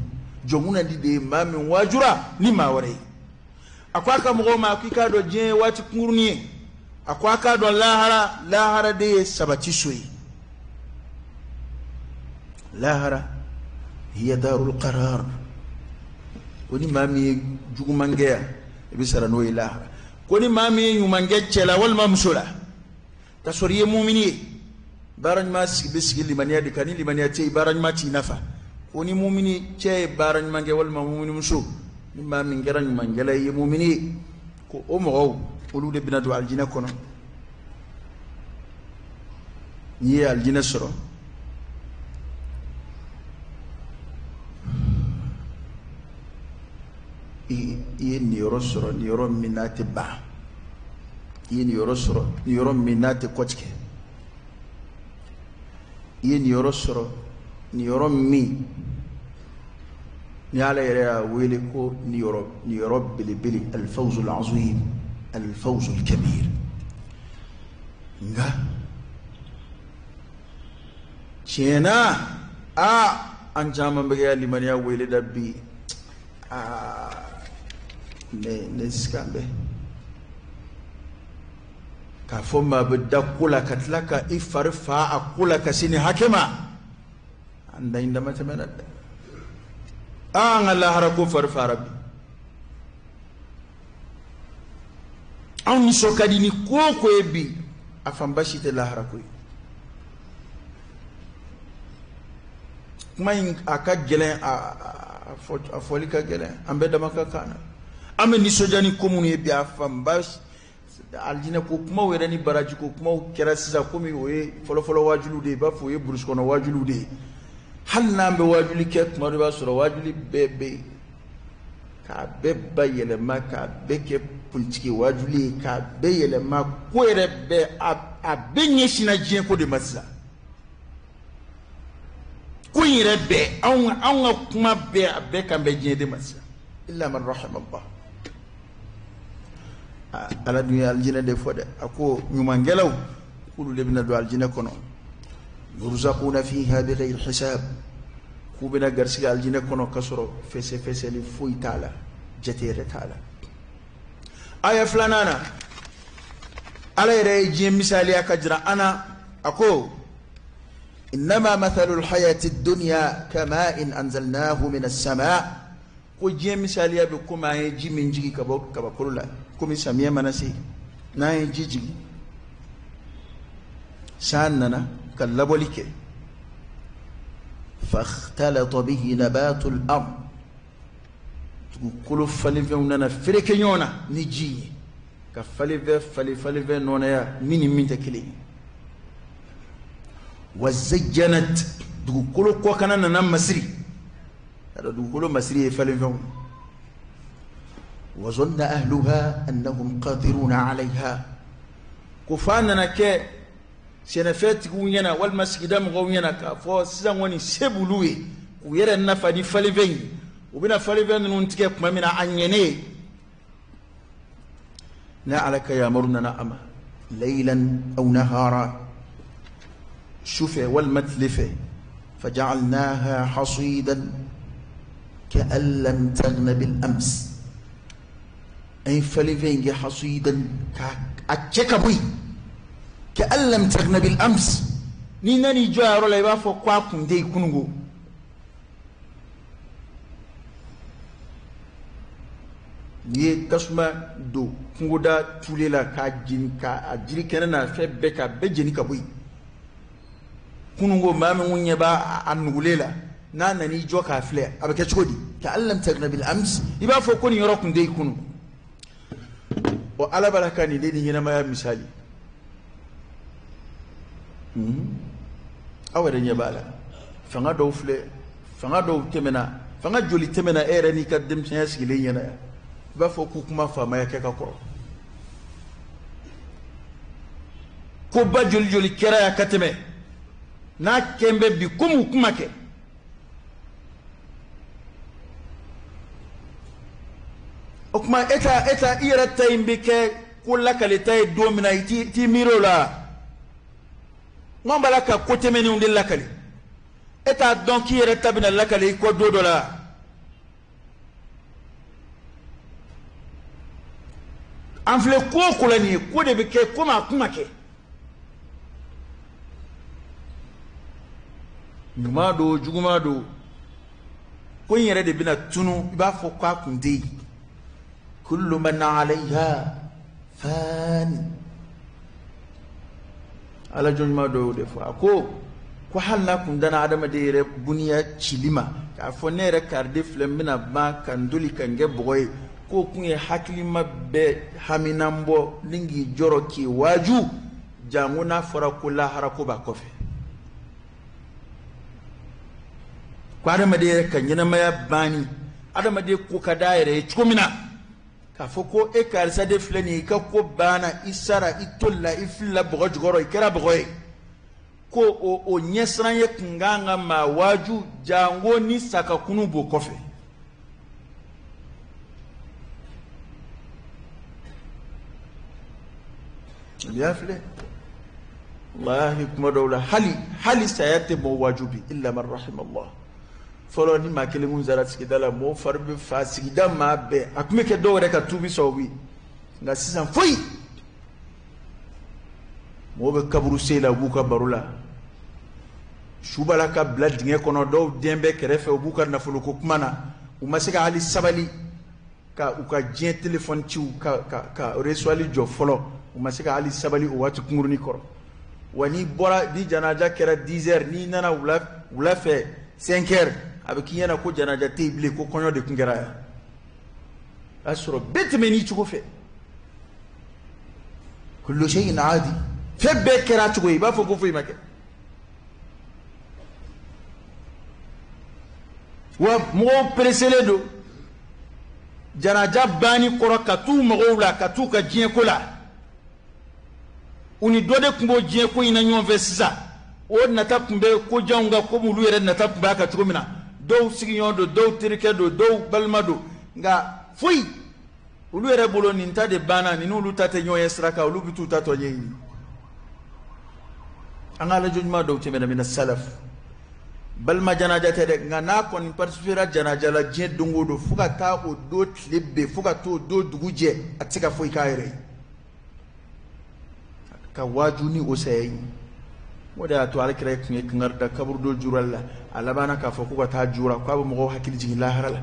Jɔnkunnandi de ye maa min waajura ni maa wɛrɛ ye. A ko a ka mɔgɔw ma, a ko i k'a dɔn diɲɛ ye waati kunkurunin ye. A ko a k'a dɔn lahara, lahara de ye sabati so ye. Lahara hiya darul qarar. Ko ni maa min ye juguman kɛ yan, i bɛ sara n'o ye lahara. Ko ni maa min ye ɲuman kɛ cɛ la walima muso la, k'a sɔrɔ i ye mumini ye, baara ɲuman bɛ sigi limaniya de kan. Ni limaniya tɛ yen, baara ɲuman t'i nafa. Ko ni mumini cɛ ye baara ɲuman kɛ walima mumini muso, ni maa min kɛra ɲumankɛla ye, i ye mumini ye, ko o mɔgɔw olu de bɛna don alijinɛ kɔnɔ. N'i ye alijinɛ sɔrɔ, i ye niyɔrɔ sɔrɔ, niyɔrɔ min n'a tɛ ban. I ye niyɔrɔ sɔrɔ, niyɔrɔ min n'a tɛ kɔtigɛ. I ye niyɔrɔ sɔrɔ, niyɔrɔ min ni Ala yɛrɛ y'a wele ko niyɔrɔ belebele, alfawzul azim, alfawzul kabir. Nka tiɲɛ na, an caman bɛ kɛ limaniya wele da bi. Ne sigan bɛ k'a fɔ maa bɛ da ko la ka tila ka i fari fa a ko la ka se nin hakɛ ma. An da in dama tɛmɛna dɛ. An ka lahara ko fari fara bi. Anw nisɔn ka di ni ko o ko ye bi, a fanba si tɛ lahara ko ye. Kuma in a ka gɛlɛn, a fɔli ka gɛlɛn, an bɛɛ dama ka kan na. An bɛ nisɔndiya ni ko minnu ye bi, a fanba alijinɛ ko kumaw yɛrɛ ni baraji ko kumaw kɛra sisan komi o ye fɔlɔfɔlɔ wajuliw de ye, i b'a fɔ o ye burusi kɔnɔ wajuliw de ye. Hali n'an bɛ wajuli kɛ tuma dɔ, i b'a sɔrɔ wajuli bɛɛ bɛ yen k'a bɛɛ bayɛlɛma, k'a bɛɛ kɛ politiki wajuli ye, k'a bɛɛ yɛlɛma ko yɛrɛ bɛɛ, a bɛɛ ɲɛsinna diɲɛ ko de ma sisan. Ko in yɛrɛ bɛɛ, anw ka kuma bɛɛ, a bɛɛ kan bɛ diɲɛ de ma sisan. Illa man rahima Allah. Ala dun ye alijinɛ de fɔ dɛ. A ko ɲumankɛlaw k'olu de bɛna don alijinɛ kɔnɔ. Yurzaquna fiha bighayri hisab. K'u bɛna garisɛgɛ alijinɛ kɔnɔ k'a sɔrɔ fɛsɛfɛsɛli foyi t'a la, jate yɛrɛ t'a la. Aya filanan na, Ala yɛrɛ ye diɲɛ misaliya ka jira an na. A ko innama mathalul hayati dunya kama'in anzalnahu minas sama'. Ko diɲɛ misaliya bɛ komi an ye ji min jigin ka bɔ kabakolo la, komi samiyɛ mana se, n'an ye ji jigin, san nana ka labɔli kɛ. Fakhtalata bihi nabatul ard. Dugukolo falenfɛnw nana fereke ɲɔgɔn na ni ji ye. Ka falenfɛn falen falenfɛn nɔnɛya min ni min tɛ kelen ye. Wa zayyanat, dugukolo kɔkanna nana masiri, y'a dugukolo masiri ye falenfɛnw. Wa zanna ahluha annahum qadiruna alayha, ko f'a nana kɛ sɛnɛfɛntigiw ɲɛna walima sigida mɔgɔw ɲɛna k'a fɔ sisan kɔni se b'olu ye k'u yɛrɛ nafa ni falenfɛn ye. U bɛna falenfɛn ninnu tigɛ tuma min na a ɲɛnen ye, ne Ala ka yamaru nana a ma laylan aw nahara, su fɛ walima tile fɛ. Faja'alnaha hasidan ka'an lam taghna bil ams, an ye falenfɛn in kɛ hasidan ka a cɛ ka bɔ yen, ka'an lam taghna bil ams, n'i nan'i jɔ a yɔrɔ la i b'a fɔ ko a kun tɛ yen kununko. N'i ye tasuma don kungoda tulen la k'a jeni, k'a jiri kɛnɛ n'a fɛn bɛɛ k'a bɛɛ jeni ka bɔ yen, kununko maa min ɲɛ b'a a nugulen la, n'a nan'i jɔ k'a filɛ a bɛ kɛ cogo di? Ka'an lam taghna bil ams, i b'a fɔ ko nin yɔrɔ kun tɛ yen kunun. O Ala b'a la ka nin de ni ɲɛnamaya misali. Aw yɛrɛ ɲɛ b'a la, fanga dɔw filɛ, fanga dɔw tɛmɛna, fanga joli tɛmɛna e yɛrɛ n'i ka denmisɛnya sigilen ɲɛna yan, i b'a fɔ k'u kuma faamaya kɛ ka kɔrɔ. Koba joli joli kɛra yan ka tɛmɛ, n'a kɛn bɛ bi komi u kuma kɛ. O tuma e ta i yɛrɛ ta in bɛ kɛ ko lakaleta ye don min na, i t'i miiri o la. N b'a la ka ko tɛmɛnenw de lakale, e t'a dɔn k'i yɛrɛ ta bɛna lakale i kɔ don dɔ la. An filɛ ko o ko la nin ye, ko de bɛ kɛ komi a kuma kɛ. Ɲuman don, juguman don, ko in yɛrɛ de bɛna tunu, i b'a fɔ k'a kun tɛ yen. Kullu man alayha fan. Ala jɔn ɲuman dɔ y'o de fɔ, a ko hali n'a kun danna adamaden yɛrɛ buniya cili ma, k'a fɔ ne yɛrɛ kariden filɛ, n bɛna ban ka n doli ka n kɛ bɔgɔ ye, k'o kun ye hakilima bɛɛ haminan bɔ ni k'i jɔrɔ k'i waaju, janko n'a fɔra ko lahara ko b'a kɔfɛ. Ko adamaden yɛrɛ ka ɲɛnamaya banni, adamaden ko ka d'a yɛrɛ ye cogo min na, k'a fɔ ko e karisa de filɛ nin ye, i ka ko banna, i sara, i tolila, i filila bɔgɔ jukɔrɔ, i kɛra bɔgɔ ye, ko o ɲɛsiran ye kun kan ka maa waaju, janko ni sakakunu b'o kɔfɛ. Y'a filɛ, walahi kuma dɔw la hali saya tɛ mɔgɔ waaju bi, illa man rahima Allah. Fɔlɔ ni maa kelen kun sara sigida la, mɔgɔw fari bɛ fa, sigida maa bɛɛ, a tun bɛ kɛ dɔw yɛrɛ ka tuubi sababu ye. Nka sisan foyi, mɔgɔw bɛ kaburu sen la, u b'u ka baro la, su b'a la ka bila dingɛ kɔnɔ, dɔw den bɛ kɛrɛfɛ, u b'u ka nafoloko kuma na, u ma se ka hali sabali ka u ka diɲɛ telefɔni ciw ka resuwali jɔ fɔlɔ, u ma se ka hali sabali o waati kunkurunin kɔrɔ. Wa n'i bɔra, ni janaja kɛra 10 heures, n'i nana wula fɛ 5 heures, a bɛ k'i ɲɛna ko janaja tɛ yen bilen, ko kɔɲɔ de tun kɛra yan. O y'a sɔrɔ bɛɛ tɛmɛn'i cogo fɛ. Kullu shay'in aadi, fɛn bɛɛ kɛra cogo ye, i b'a fɔ ko foyi ma kɛ. Wa mɔgɔw pereselen don janaja banni kɔrɔ ka t'u mɔgɔw la, ka t'u ka diɲɛko la. U ni dɔ de tun b'o diɲɛko in na ɲɔgɔn fɛ sisan, o nata tun bɛ ko janw kan komi olu yɛrɛ nata tun b'a kan cogo min na. Dɔw sigiɲɔgɔn don, dɔw terikɛ don, dɔw balima don, nka foyi olu yɛrɛ bolo nin ta de banna, nin n'olu ta tɛ ɲɔgɔn ye sira kan, olu bɛ t'u ta tɔ ɲɛɲini. An ka alajɔ ɲuman dɔw tɛmɛna mina salaf, balima janaja tɛ dɛ, nka n'a kɔni participera janaja la diɲɛ don o don, fo ka taa o don tile bɛɛ, fo ka t'o don dugu jɛ, a tɛ se ka foyi k'a yɛrɛ ye ka waaju ni o saya ye. O de y'a to Alakira tun ye kangari da kaburudo jurali la, a labanna k'a fɔ ko ka taa jura, k'a bɛ mɔgɔw hakili jigin lahara la.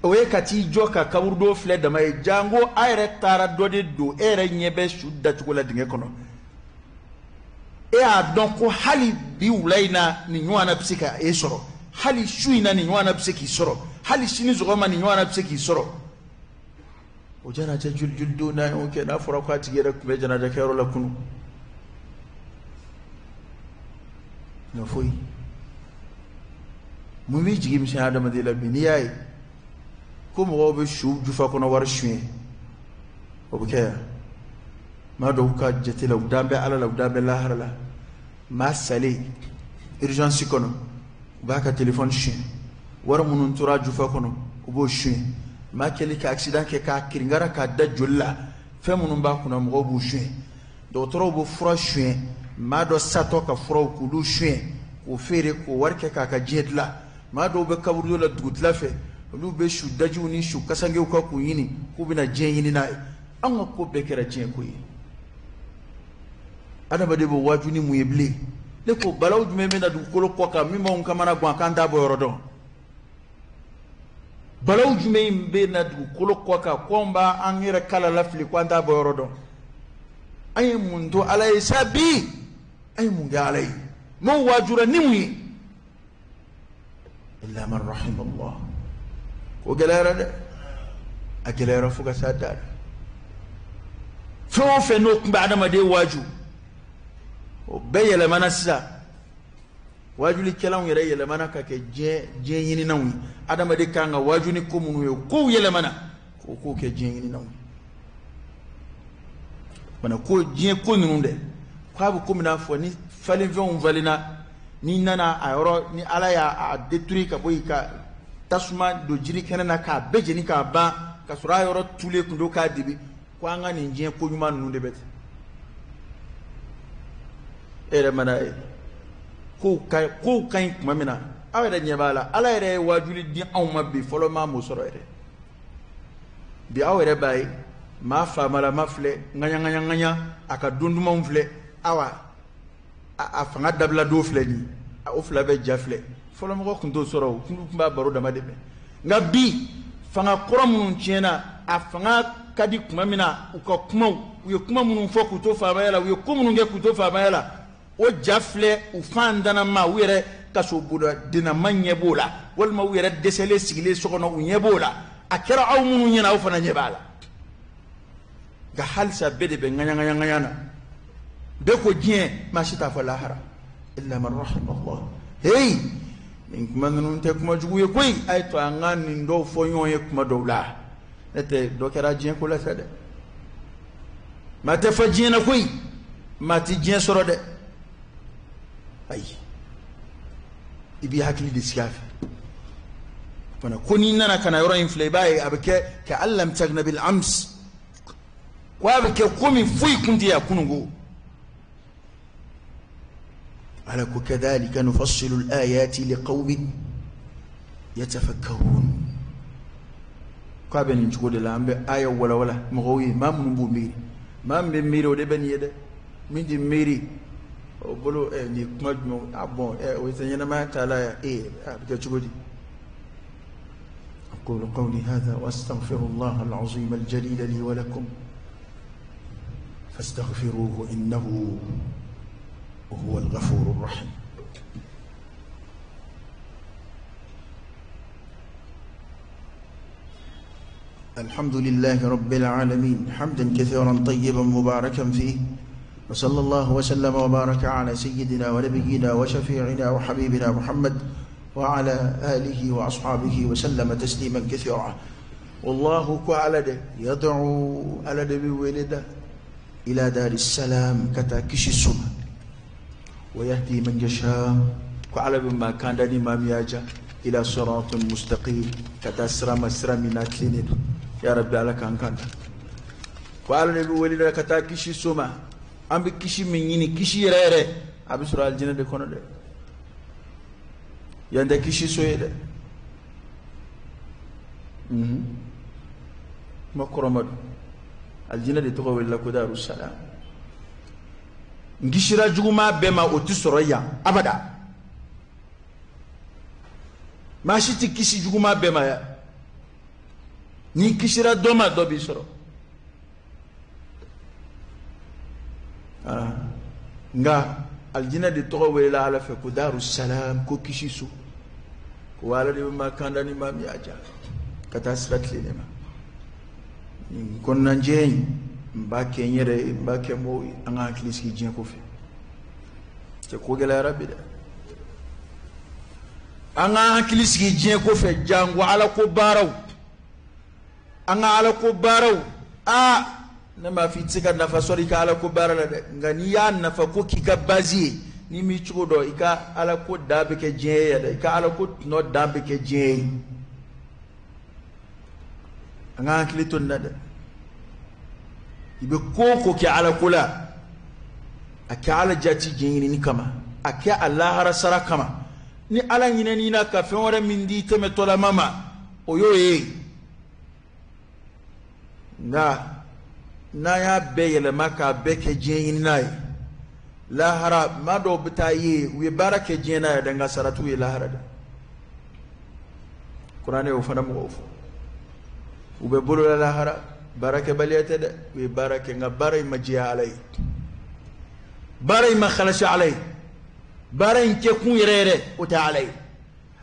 O ye ka t'i jɔ ka kaburudo filɛ dama ye, janko a yɛrɛ taara dɔ de don, e yɛrɛ ɲɛ bɛ su dacogo la dingɛ kɔnɔ, e y'a dɔn ko hali bi wula in na nin ɲɔgɔnna bɛ se ka e sɔrɔ, hali su in na nin ɲɔgɔnna bɛ se k'i sɔrɔ, hali sini sɔgɔma nin ɲɔgɔnna bɛ se k'i sɔrɔ. O janaja joli joli don n'a y'o kɛ, n'a fɔra ko a tigi yɛrɛ tun bɛ janaja kɛyɔrɔ la kunun, nka foyi. Mun b'i jigi misɛnya adamaden la bi? N'i y'a ye ko mɔgɔw bɛ su jufa kɔnɔ wari suɲɛ, o bɛ kɛ yan. Maa dɔw ka jate la, u dan bɛ Ala la, u dan bɛ lahara la. Maa salen urgence kɔnɔ, u b'a ka téléphone suɲɛ, wari minnu tora jufa kɔnɔ, u b'o suɲɛ. Maa kɛli ka accident kɛ k'a kirinkara k'a da joli la, fɛn minnu b'a kunna, mɔgɔw b'u suɲɛ. Dɔgɔtɔrɔw bɛ fura suɲɛ, maa dɔ satɔ ka furaw k'olu suɲɛ, k'o feere, k'o wari kɛ k'a ka diɲɛ dilan. Maa dɔw bɛ kaburudo la dugutila fɛ, olu bɛ su dajiw ni su kasangew kan k'u ɲini k'u bɛna diɲɛ ɲini n'a ye. An ka ko bɛɛ kɛra diɲɛ ko ye. Adamaden bɛ waaju ni mun ye bilen? Ne ko balawu jumɛn bɛ na dugukolo kɔ kan min b'anw kamana gan k'an t'a bɔ yɔrɔ dɔn? Balawu jumɛn bɛ na dugukolo kɔ kan ko anw b'an yɛrɛ kala lafili ko an t'a bɔ yɔrɔ dɔn? An ye mun to Ala ye sa bi? An ye mun kɛ Ala ye? Maaw waajura ni mun ye? Illa man rahim Allah. Ko gɛlɛyara dɛ, a gɛlɛyara fo ka s'a dan na. Fɛn o fɛn n'o tun bɛ adamaden waaju, o bɛɛ yɛlɛmana sisan. Waajulikɛlaw yɛrɛ yɛlɛmana ka kɛ diɲɛ ɲininaw ye. Adamaden kan ka waaju ni ko minnu ye, kow yɛlɛmana k'o kow kɛ diɲɛ ɲininaw ye. Bana ko diɲɛ ko ninnu dɛ, k'a bɛ komi n'a fɔ ni falenfɛnw falenna, n'i nana a yɔrɔ ni Ala y'a détruire ka bɔ yen, ka tasuma don jiri kɛnɛ na k'a bɛɛ jeni k'a ban, ka sɔrɔ a yɔrɔ tulen tun don k'a dibi, ko an ka nin diɲɛ ko ɲuman ninnu de bɛ ten. E yɛrɛ mana ye kow ka ɲi tuma min na, aw yɛrɛ ɲɛ b'a la. Ala yɛrɛ ye waajuli di anw ma bi, fɔlɔ maa m'o sɔrɔ yɛrɛ. Bi aw yɛrɛ b'a ye, maa faamalama filɛ, ŋaɲa ŋaɲa ŋaɲa, a ka don dumanw filɛ, awa a fanga dabila don filɛ nin ye, o fila bɛ ja filɛ. Fɔlɔmɔgɔ tun t'o sɔrɔ, o tun b'a baro dama de mɛn. Nka bi fanga kɔrɔ minnu tiɲɛna, a fanga ka di tuma min na, u ka kumaw, u ye kuma minnu fɔ k'u to faamaya la, u ye ko minnu kɛ k'u to faamaya la, o ja filɛ. U fan danama, u yɛrɛ kaso bonda-dennama ɲɛ b'o la, walima u yɛrɛ dɛsɛlen sigilen so kɔnɔ, u ɲɛ b'o la. A kɛra aw minnu ɲɛna, aw fana ɲɛ b'a la. Nka halisa bɛɛ de bɛ ŋaɲa ŋaɲa ŋaɲa na, bɛɛ ko diɲɛ, maa si t'a fɔ lahara. Illa man rahim Allah. Hey, nin kuma ninnu tɛ kuma jugu ye koyi. A ye to an ka nin dɔw fɔ ɲɔgɔn ye kuma dɔw la. Ne tɛ dɔ kɛra diɲɛ ko la sa dɛ. Maa tɛ fɔ diɲɛ na koyi, maa tɛ diɲɛ sɔrɔ dɛ. Ayi, i b'i hakili de sigi a fɛ fana. Ko n'i nana ka na yɔrɔ in filɛ, i b'a ye a bɛ kɛ ka an lam tagna bil ams, ko a bɛ kɛ komi foyi kun tɛ yan kununko. Ala ko kadhalika nufassilu al-ayati liqawmin yatafakkarun. K'a bɛ nin cogo de la, an bɛ aya walawala mɔgɔw ye, maa minnu b'u miiri. Maa min bɛ miiri, o de bɛ nin ye dɛ. Min tɛ miiri, o bolo nin kuma jumɛn? A bɔn o tɛ ɲɛnamaya ta la yan. A bɛ kɛ cogo di? أقول قولي هذا وأستغفر الله العظيم الجليل لي ولكم فاستغفروه إنه هو الغفور الرحيم. الحمد لله رب العالمين، حمدا كثيرا طيبا مباركا فيه، وصلى الله وسلم وبارك على سيدنا ونبينا وشفيعنا وحبيبنا محمد وعلى آله وأصحابه وسلم تسليما كثيرا. والله كعلى يدعو على دبي ولده إلى دار السلام كتاكش السماء ويهدي من يشاء كعلى بما كان دني ما مياجا إلى صراط مستقيم كتاسرا مسرا من أكلين يا ربي على كان كان وعلى نبي ولده كتاكش السماء أم بكشي من يني كشي رأي أبي سورة الجنة دكونه ده yanda kishi so ye dɛ kuma kɔrɔma don. Alijinɛ de tɔgɔ welela ko Darussalam. N kisira juguman bɛɛ ma, o tɛ sɔrɔ yan abada. Maa si tɛ kisi juguman bɛɛ ma yan. N'i kisira dɔ ma, dɔ b'i sɔrɔ. Nka alijinɛ de tɔgɔ welela Ala fɛ ko Darussalam, ko kisi so. Ko Ala de bɛ maa kanda ni maa min y'a ja ka taa sira tilennen ma. Nin kɔnɔnajɛya in, n b'a kɛ n yɛrɛ ye, n b'a kɛ mɔgɔw ye. An ka hakili sigi diɲɛ ko fɛ. Cɛ, ko gɛlɛyara bi dɛ. An ka hakili sigi diɲɛ ko fɛ, jango ala ko baaraw. An ka ala ko baaraw, aa, ne m'a fɔ i tɛ se ka nafa sɔrɔ i ka ala ko baara la dɛ, nka n'i y'a nafa ko k'i ka base ye, n'i m'i cogo dɔn, i ka ala ko dan bɛ kɛ diɲɛ ye dɛ, i ka ala ko tɔnɔ dan bɛ kɛ diɲɛ ye. An ka hakili to nin na dɛ. I bɛ ko o ko kɛ ala ko la, a kɛ ala jati diɲɛ ɲinini kama, a kɛ a lahara sara kama. Ni ala ɲinɛn'i na ka fɛn wɛrɛ min di tɛmɛtɔlama ma, o y'o ye. Nka n'an y'a bɛɛ yɛlɛma k'a bɛɛ kɛ diɲɛ ɲinina ye, lahara maa dɔw bɛ taa ye u ye baara kɛ diɲɛ na yɛrɛ, nka sara t'u ye lahara dɛ. Kuranɛ y'o fana mɔgɔw fɔ, u bɛ bolo la lahara, baarakɛbaliya tɛ dɛ, u ye baara kɛ, nka baara in ma diya ala ye, baara in ma halasi ala ye, baara in kɛkun yɛrɛ yɛrɛ o tɛ ala ye.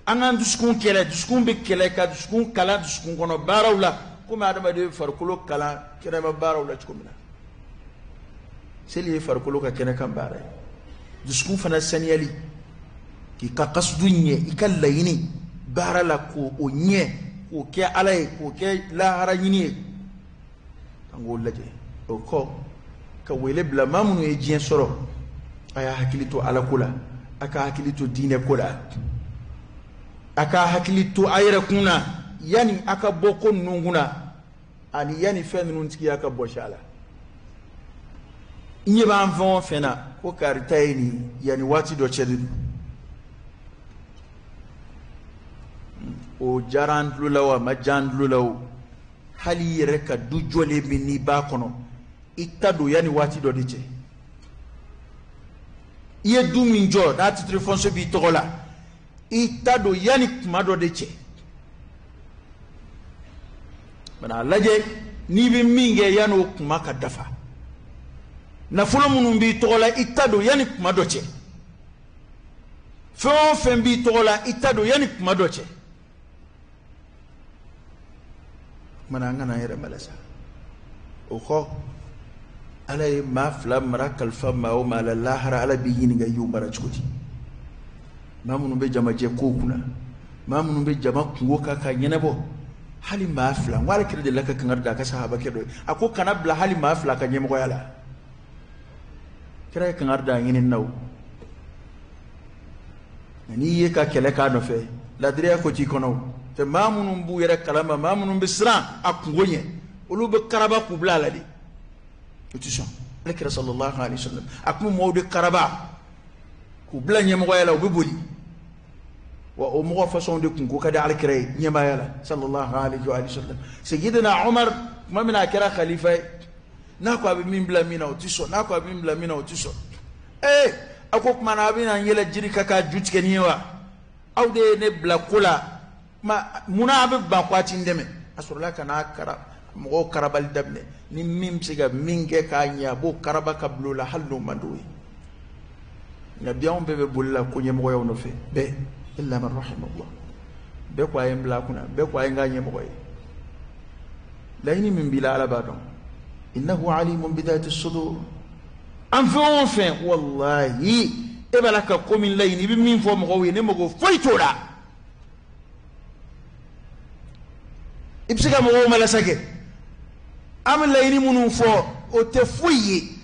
An k'an dusukun kɛlɛ, dusukun bɛ kɛlɛ ka dusukun kalan dusukun kɔnɔ baaraw la, komi adamaden bɛ farikolo kalan kɛnɛma baaraw la cogo min na. Seli ye farikolo ka kɛnɛkan baara ye, dusukun fana saniyali, k'i ka kasudu ɲɛ, i ka laɲini baara la k'o ɲɛ, k'o kɛ ala ye, k'o kɛ lahara ɲini ye. An k'o lajɛ. O kɔ, ka wele bila maa minnu ye diɲɛ sɔrɔ, a y'a hakili to ala ko la, a ka hakili to diinɛ ko la, a ka hakili to a yɛrɛ kun na, yanni a ka bɔ ko ninnu kunna, ani yanni fɛn ninnu tigiya ka bɔsi a la. I ɲɛ b'an fɛn o fɛn na ko karita ye nin, yanni waati dɔ cɛ de don. O diyara an tulo la o, a ma diya an tulo la o, hali i yɛrɛ ka du jɔlen min n'i b'a kɔnɔ, i ta don yanni waati dɔ de cɛ. I ye du min jɔ n'a titre foncier b'i tɔgɔ la, i ta don yanni kuma dɔ de cɛ. Mana a lajɛ n'i bɛ min kɛ yanni o kuma ka dafa. Nafolo minnu b'i tɔgɔ la, i ta don yanni kuma dɔ cɛ. Fɛn o fɛn b'i tɔgɔ la, i ta don yanni kuma dɔ cɛ. Mana an kana an yɛrɛ malasa. O kɔ, ala ye maa fila mara kalifa maa o maa la, lahara ala b'i ɲininka i y'o mara cogo di. Maa minnu bɛ jamajɛ kow kunna, maa minnu bɛ jama kungo kan ka ɲɛnabɔ, hali maa fila, n ko ala kira delila ka kangari da a ka sahabakɛ dɔ ye, a ko kana bila hali maa fila ka ɲɛmɔgɔya la. Kira ye kangari da a ɲinini na o. Nka n'i ye ka kɛlɛ k'a nɔfɛ, ladiriya ko t'i kɔnɔ o. Fɛ maa minnu b'u yɛrɛ kalama, maa minnu bɛ siran a kungo ɲɛ, olu bɛ karaba k'u bila a la de. O tɛ sɔn. Ala kira sallallahu alaihi wa sallam, a tun bɛ mɔgɔw de karaba k'u bila ɲɛmɔgɔya la, u bɛ boli. Wa o mɔgɔ fasɔnw de kun ko ka di ala kira ye ɲɛmaaya la sallallahu alaihi wa sallam. Sayyidina Umar, tuma min na a kɛra khalifa ye, n'a ko a bɛ min bila min na, o tɛ sɔn. N'a ko a bɛ min bila min na, o tɛ sɔn. A ko tuma na a bɛna n yɛlɛ jiri kan k'a ju tigɛ nin ye wa? Aw de ye ne bila ko la, ma munna a bɛ ban ko a ti n dɛmɛ? A sɔrɔla ka n'a kara mɔgɔw karabali daminɛ. Ni min bɛ se ka min kɛ k'a ɲɛ, a b'o karaba ka bila o la, hali n'o man d'o ye. Nka bi anw bɛɛ bɛ boli la ko ɲɛmɔgɔyaw nɔfɛ, bɛɛ, illa man rahimallah, bɛɛ ko a ye n bila a kunna, bɛɛ ko a ye n k'a ɲɛmɔgɔ ye. Laɲini min b'i la, ala b'a dɔn. Innahu alimun bidhati sudur. An fɛn o fɛn, wallahi, e b'a la ka ko min laɲini, i bɛ min fɔ mɔgɔw ye, ne mago foyi t'o la. I bɛ se ka mɔgɔw malasa kɛ. An bɛ laɲini minnu fɔ, o tɛ foyi ye.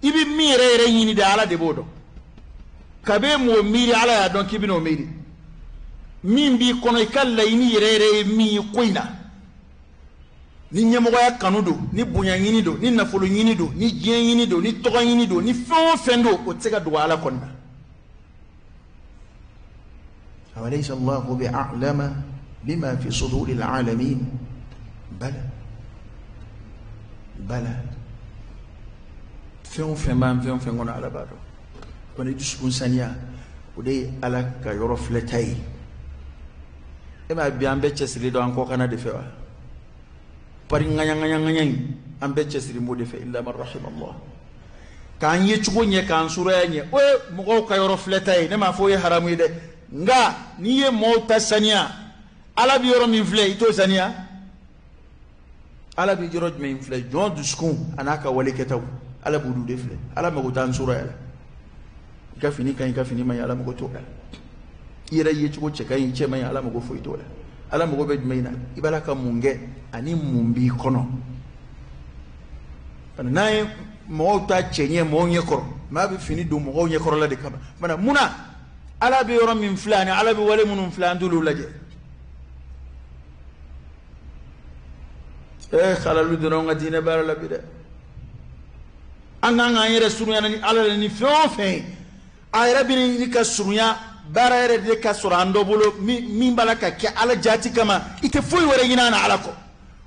I bɛ min yɛrɛ yɛrɛ ɲini de, ala de b'o dɔn. Kabe mɔgɔ miiri, ala y'a dɔn k'i bɛn'o miiri. Min b'i kɔnɔ, i ka laɲini yɛrɛ yɛrɛ ye min ye ko in na. Ni ɲɛmɔgɔya kanu don, ni bonya ɲini don, ni nafolo ɲini don, ni diɲɛ ɲini don, ni tɔgɔ ɲini don, ni fɛn o fɛn don, o tɛ se ka dogo ala kɔni na. Awalaysa Allahu bi'a'lama bima fi suduril alamin. Bala, bala, fɛn o fɛn b'an fɛn o fɛn kɔnɔ, ala b'a dɔn. Kɔni dusukun saniya, o de ye ala ka yɔrɔ filɛta ye. E m'a bi an bɛɛ cɛsiri don an kɔkanna de fɛ wa? Pari ŋaɲa ŋaɲa ŋaɲa in, an bɛɛ cɛsiri b'o de fɛ, illa man rahimallah. K'an ye cogo ɲɛ, k'an suraya ɲɛ, o ye mɔgɔw ka yɔrɔ filɛta ye. Ne m'a fɔ o ye haramu ye dɛ, nka n'i ye mɔgɔw ta saniya, ala bɛ yɔrɔ min filɛ, i t'o saniya. Ala bɛ yɔrɔ jumɛn filɛ? Jɔn dusukun a n'a ka wale kɛtaw, Ala b'olu de filɛ. Ala mago t'an sura la. I ka fini ka ɲi, i ka fini man ɲi, Ala mago t'o la. I yɛrɛ ye cogo cɛ ka ɲi, cɛ man ɲi, Ala mago foyi t'o la. Ala mago bɛ jumɛn na? I b'a la ka mun kɛ ani mun b'i kɔnɔ. N'a ye mɔgɔw ta cɛɲɛ mɔgɔw ɲɛkɔrɔ, maa bɛ fini don mɔgɔw ɲɛkɔrɔla de kama. Fana mun na Ala bɛ yɔrɔ min filɛ ani Ala bɛ wale minnu filɛ, an t'olu lajɛ. Xalalu donna an ka diinɛ baara la bi dɛ. An kan k'an yɛrɛ surunya ni Ala la ni fɛn o fɛn ye, a yɛrɛ bɛ ɲini ka surunya baara yɛrɛ de ka sɔrɔ an dɔ bolo min b'a la ka kɛ Ala jaati kama. I tɛ foyi wɛrɛ ɲini an na Ala kɔ.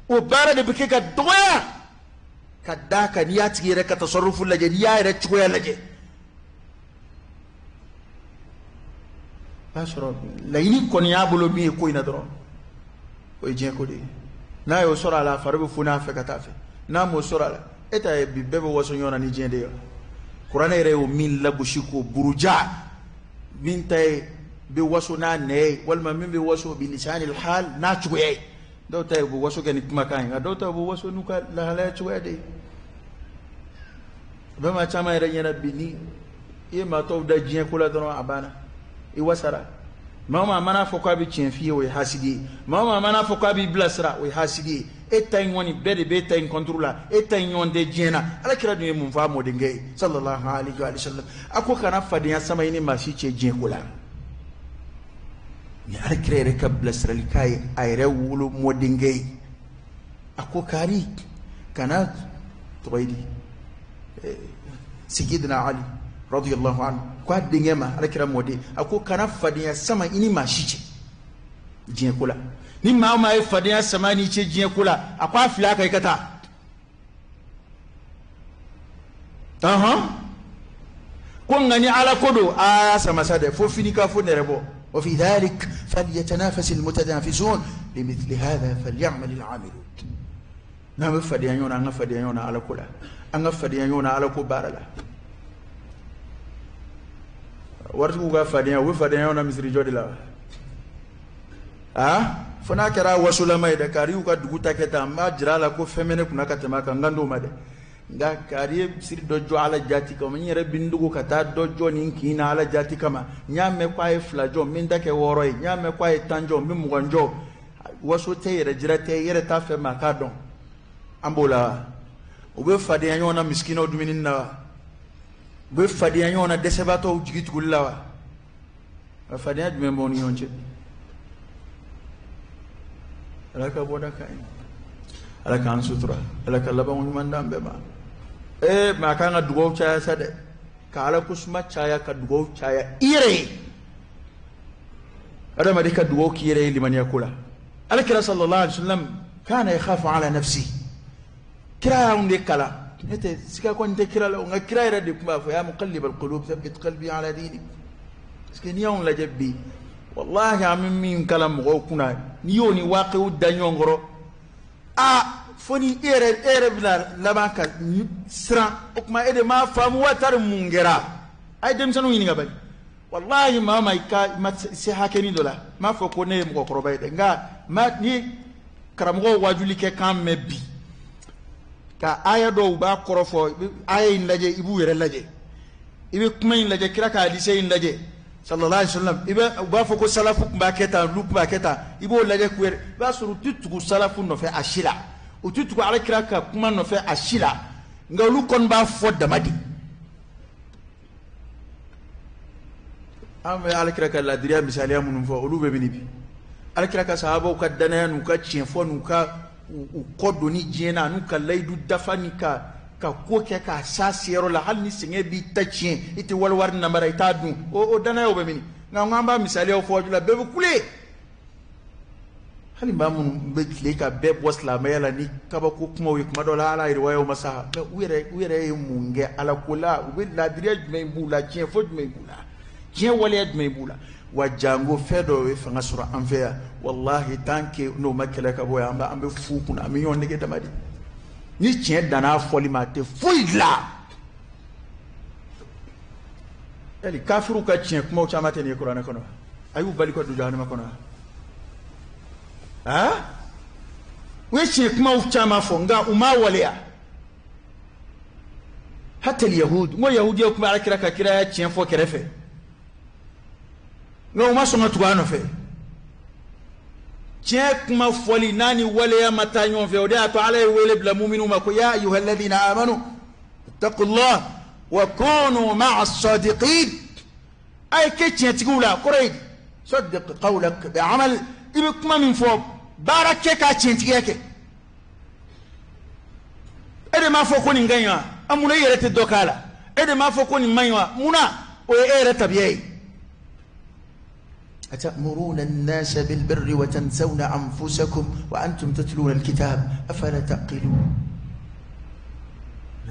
O baara de bɛ kɛ ka dɔgɔya ka d'a kan. N'i y'a tigi yɛrɛ ka tasɔrɔfu lajɛ, n'i y'a yɛrɛ cogoya lajɛ, i b'a sɔrɔ laɲini kɔni y'a bolo min ye ko in na dɔrɔn, o ye diɲɛ ko de ye. N'a y'o sɔrɔ a la, a fari bɛ funu a fɛ ka taa fɛ. N'a m'o sɔrɔ a la, e ta ye bi bɛɛ bɛ waso ɲɔgɔn na ni diɲɛ de ye. Kuranɛ yɛrɛ y'o min lagosi k'o buruja, min ta ye bɛ waso n'a nɛ ye, walima min bɛ waso bi lisanil hal n'a cogoya ye. Dɔw ta ye u bɛ waso kɛ ni kumakan ye, nka dɔw ta u bɛ waso n'u ka lahalaya cogoya de ye. Bɛɛ maa caman yɛrɛ ɲɛna bi, ni i ye maa tɔw da diɲɛ ko la dɔrɔn, a banna, i wasara. Maa o maa mana fɔ k'a bɛ tiɲɛ f'i ye, o ye hasidi ye. Maa o maa mana fɔ k'a b'i bilasira, o ye hasidi ye. E ta in kɔni, bɛɛ de b'e ta in kɔnturu la, e ta in ɲɔgɔn tɛ diɲɛ na. Ala kira dun ye mun fɔ a mɔdenkɛ ye sallallahu alayhi wa sallam? A ko kana fadenya sama i ni maa si cɛ diɲɛ ko la. Ni Ala kira yɛrɛ ka bilasirali k'a ye a yɛrɛ wolo mɔdenkɛ ye, a ko kari kana tɔgɔ ye di Sayyidina Ali radiyallahu anhu, ko a denkɛ ma, Ala kira mɔden, a ko kana fadenya sama i ni maa si cɛ diɲɛ ko la. Ni maa o maa ye fadenya sama n'i cɛ diɲɛ ko la, a ko a fili a kan, i ka taa. Ko nka ni Ala ko don, a y'a sama sa dɛ, fo fini ka fo nɛrɛ bɔ. Wa fi dhalik falyatanafasi almutanafisun limithli hadha falyamal al'amilun. N'an bɛ fadenya ɲɔgɔn na, an ka fadenya ɲɔgɔn na Ala ko la, an ka fadenya ɲɔgɔn na Ala ko baara la. Waritigiw ka fadenya, u bɛ fadenya ɲɔgɔn na misirijɔ de la. Fo n'a kɛra wasolama ye dɛ, kari y'u ka dugu ta kɛ tan, n b'a jira a la ko fɛn bɛ ne kunna ka tɛmɛ a kan, n kan t'o ma dɛ. Nka kari ye misiri dɔ jɔ Ala jaati kama, n yɛrɛ bɛ n dogo ka taa dɔ jɔ nin kin na Ala jaati kama. N y'a mɛn k'a ye 2 jɔ, n bɛ n ta kɛ 6 ye. N y'a mɛn k'a ye 10 jɔ, n bɛ 20 jɔ. Waso tɛ, yɛrɛ jira tɛ, i yɛrɛ t'a fɛ maa k'a dɔn. An b'o la. U bɛ fadenya ɲɔgɔn na misikinaw dumuni na wa? U bɛ fadenya ɲɔgɔn na dɛsɛbaatɔw jigi tuguli la wa? Fadenya jumɛn b'aw ni ɲɔgɔn cɛ? Ala ka bɔda ka ɲi, Ala k'an sutura, Ala ka labanko ɲuman d'an bɛɛ ma. Maa k'an ka dugawu caya sa dɛ, ka Ala ko suma caya, ka dugawu caya i yɛrɛ ye. Adamaden ka dugawu k'i yɛrɛ ye limaniya ko la. Ala kira sallallahu alaihi wa sallam kana yakhafu ala nafsi, kira y'anw de kalan. Ne tɛ siga kɔni tɛ kira la, nka kira yɛrɛ de tun b'a fɔ ya muqallibal qulub thabbit qalbi ala dinik. Parce que n'i y'anw lajɛ bi, wallahi an bɛ min kalan mɔgɔw kunna, n'i y'o ni waaqiw da ɲɔgɔn kɔrɔ, fo ni e yɛrɛ bɛna laban ka siran. O tuma e de m'a faamu wa tari mun kɛra? A ye denmisɛnninw ɲininka bani. Wallahi maa ma i ka ma se hakɛnin dɔ la, n m'a fɔ ko ne ye mɔgɔkɔrɔba ye dɛ, nka ma ni karamɔgɔw wajuli kɛ kan mɛn bi, ka aya dɔw b'a kɔrɔ fɔ, i bɛ aya in lajɛ, i b'u yɛrɛ lajɛ, i bɛ kuma in lajɛ, kira ka hadise in lajɛ sallallahu alaihi wasallam, i bɛ u b'a fɔ ko salafu tun b'a kɛ tan, olu tun b'a kɛ tan, i b'o lajɛ k'u yɛrɛ, i b'a sɔrɔ u tɛ tugu salafu nɔfɛ a si la, u tɛ tugu Ala kira ka kuma nɔfɛ a si la, nka olu kɔni b'a fɔ dama de. An bɛ Ala kira ka ladiriya misaliya minnu fɔ, olu bɛ mini bi? Ala kira ka sahabaw ka danaya n'u ka tiɲɛ fɔ n'u ka u kɔ donni diɲɛ na, n'u ka layidu dafa ni ka ko kɛ k'a s'a seyɔrɔ la, hali ni sɛgɛn b'i ta tiɲɛ, i tɛ wali wari namara, i t'a dun, o danayaw bɛ mini? Nka an b'a misaliyaw fɔ la, bɛɛ bɛ kule. Hali maa minnu bɛ tile ka bɛɛ bɔ silamɛya la ni kabako kumaw ye, kuma dɔ la Ala yiriwayaw ma sa, u yɛrɛ ye mun kɛ Ala ko la? U bɛ ladiriya jumɛn b'u la? Tiɲɛ fɔ jumɛn b'u la? Tiɲɛ waleya jumɛn b'u la? Wa jango fɛn dɔw ye fanga sɔrɔ an fɛ yan, wallahi tant que n'o ma kɛlɛ ka bɔ yan, an bɛ fu kunna, an bɛ ɲɔgɔn nege dama de. Ni tiɲɛ danna a fɔli ma, a tɛ foyi dilan. Yali kafiriw ka tiɲɛ kumaw caman tɛ nin ye kuranɛ kɔnɔ, a y'u bali ka don jahanama kɔnɔ. U ye tiɲɛ kumaw caman fɔ, nka u m'a waleya. Hatta yahud, n ko yahudiyaw tun bɛ alakira ka kiraya tiɲɛ fɔ kɛrɛfɛ, nka u ma sɔn ka tugu a nɔfɛ. Tiɲɛ kuma fɔli n'a ni waleya ma taa ɲɔgɔn fɛ, o de y'a to Ala ye wele bila muminu ma ko ya ayuha alladhina amanu ittaqullah wa kunu ma'a as-sadiqin. A ye kɛ tiɲɛtigiw la, kɔrɔ ye di? Saddiq qawlak bi amal, i bɛ kuma min fɔ, baara kɛ k'a tiɲɛtigiya kɛ. E de m'a fɔ ko nin ka ɲi wa? A munna i yɛrɛ tɛ dɔ k'a la? E de m'a fɔ ko nin man ɲi wa? Munna? O ye e yɛrɛ tabiya ye. أتأمرون الناس بالبر وتنسون أنفسكم وأنتم تتلون الكتاب أفلا تعقلون.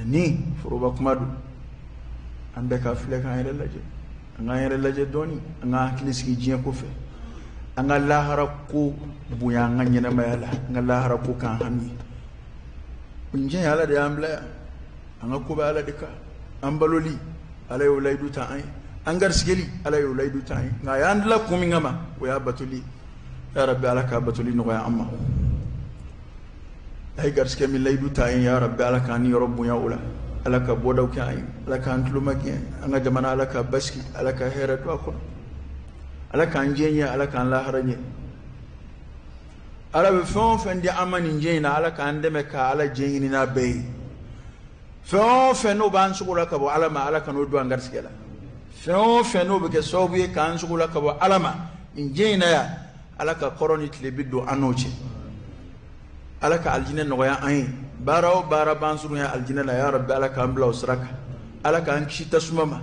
Ni foroba kuma don, an bɛɛ ka filɛ k'an yɛrɛ lajɛ, an k'an yɛrɛ lajɛ dɔɔni, an ka hakili sigi diɲɛ ko fɛ, an ka lahara ko bonya an ka ɲɛnamaya la, an ka lahara ko k'an hami. Nin diɲɛ Ala de y'an bila yan, an ka ko bɛ Ala de kan. An baloli Ala y'o layidu ta an ye, an garisigɛli Ala y'o layidu ta an ye, nka a y'an dilan kun min kama, o y'a batoli. Ya Rabbi, Ala k'a batoli nɔgɔya an ma. A ye garisigɛ min layidu ta an ye, ya Rabbi, Ala k'an niyɔrɔ bonya o la, Ala ka bɔdaw kɛ an ye, Ala k'an tulo magɛn, an ka jamana Ala ka basigi, Ala ka hɛrɛ don a kɔnɔ, Ala k'an diɲɛ ɲɛ, Ala k'an lahara ɲɛ. Ala bɛ fɛn o fɛn di an ma nin diɲɛ in na, Ala k'an dɛmɛ ka Ala diɲɛ ɲini n'a bɛɛ ye. Fɛn o fɛn n'o b'an sogo la ka bɔ Ala ma, Ala kan'o don an garisigɛ la. Fɛn o fɛn n'o bɛ kɛ sababu ye k'an sogo la ka bɔ Ala ma nin diɲɛ in na yan, Ala ka kɔrɔ ni tile bi don an n'o cɛ. Ala ka alijinɛ nɔgɔya an ye. Baara o baara b'an surunya alijinɛ la, ya Rabbi, Ala k'an bila o sira kan. Ala k'an kisi tasuma ma.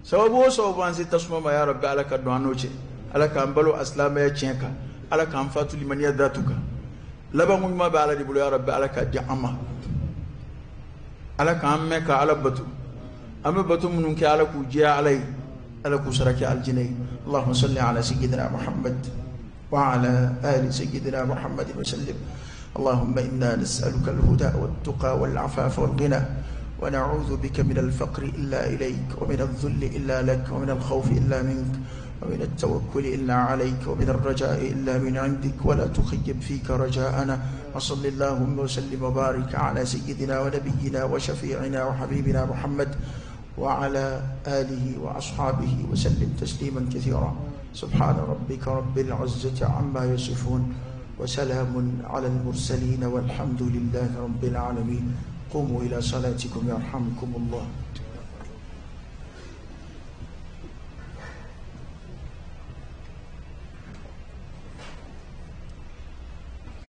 Sababu o sababu b'an se tasuma ma, ya Rabbi, Ala ka don an n'o cɛ. Ala k'an balo a silamɛya tiɲɛ kan, Ala k'an fatu limaniya datu kan. Labanko ɲuman bɛ Ala de bolo, ya Rabbi, Ala k'a di an ma. Ala k'an mɛn ka Ala bato, an bɛ bato minnu kɛ, Ala k'u jɛya Ala ye, Ala k'u sara kɛ alijinɛ ye. Allahumma salli ala sayyidina Muhammad wa ala ali sayyidina Muhammad wa sallim. اللهم إنا نسألك الهدى والتقى والعفاف والغنى، ونعوذ بك من الفقر إلا إليك، ومن الذل إلا لك، ومن الخوف إلا منك، ومن التوكل إلا عليك، ومن الرجاء إلا من عندك، ولا تخيب فيك رجاءنا. وصل اللهم وسلم وبارك على سيدنا ونبينا وشفيعنا وحبيبنا محمد وعلى آله وأصحابه وسلم تسليما كثيرا. سبحان ربك رب العزة عما يصفون، وسلام على المرسلين، والحمد لله رب العالمين. قوموا إلى صلاتكم يرحمكم الله.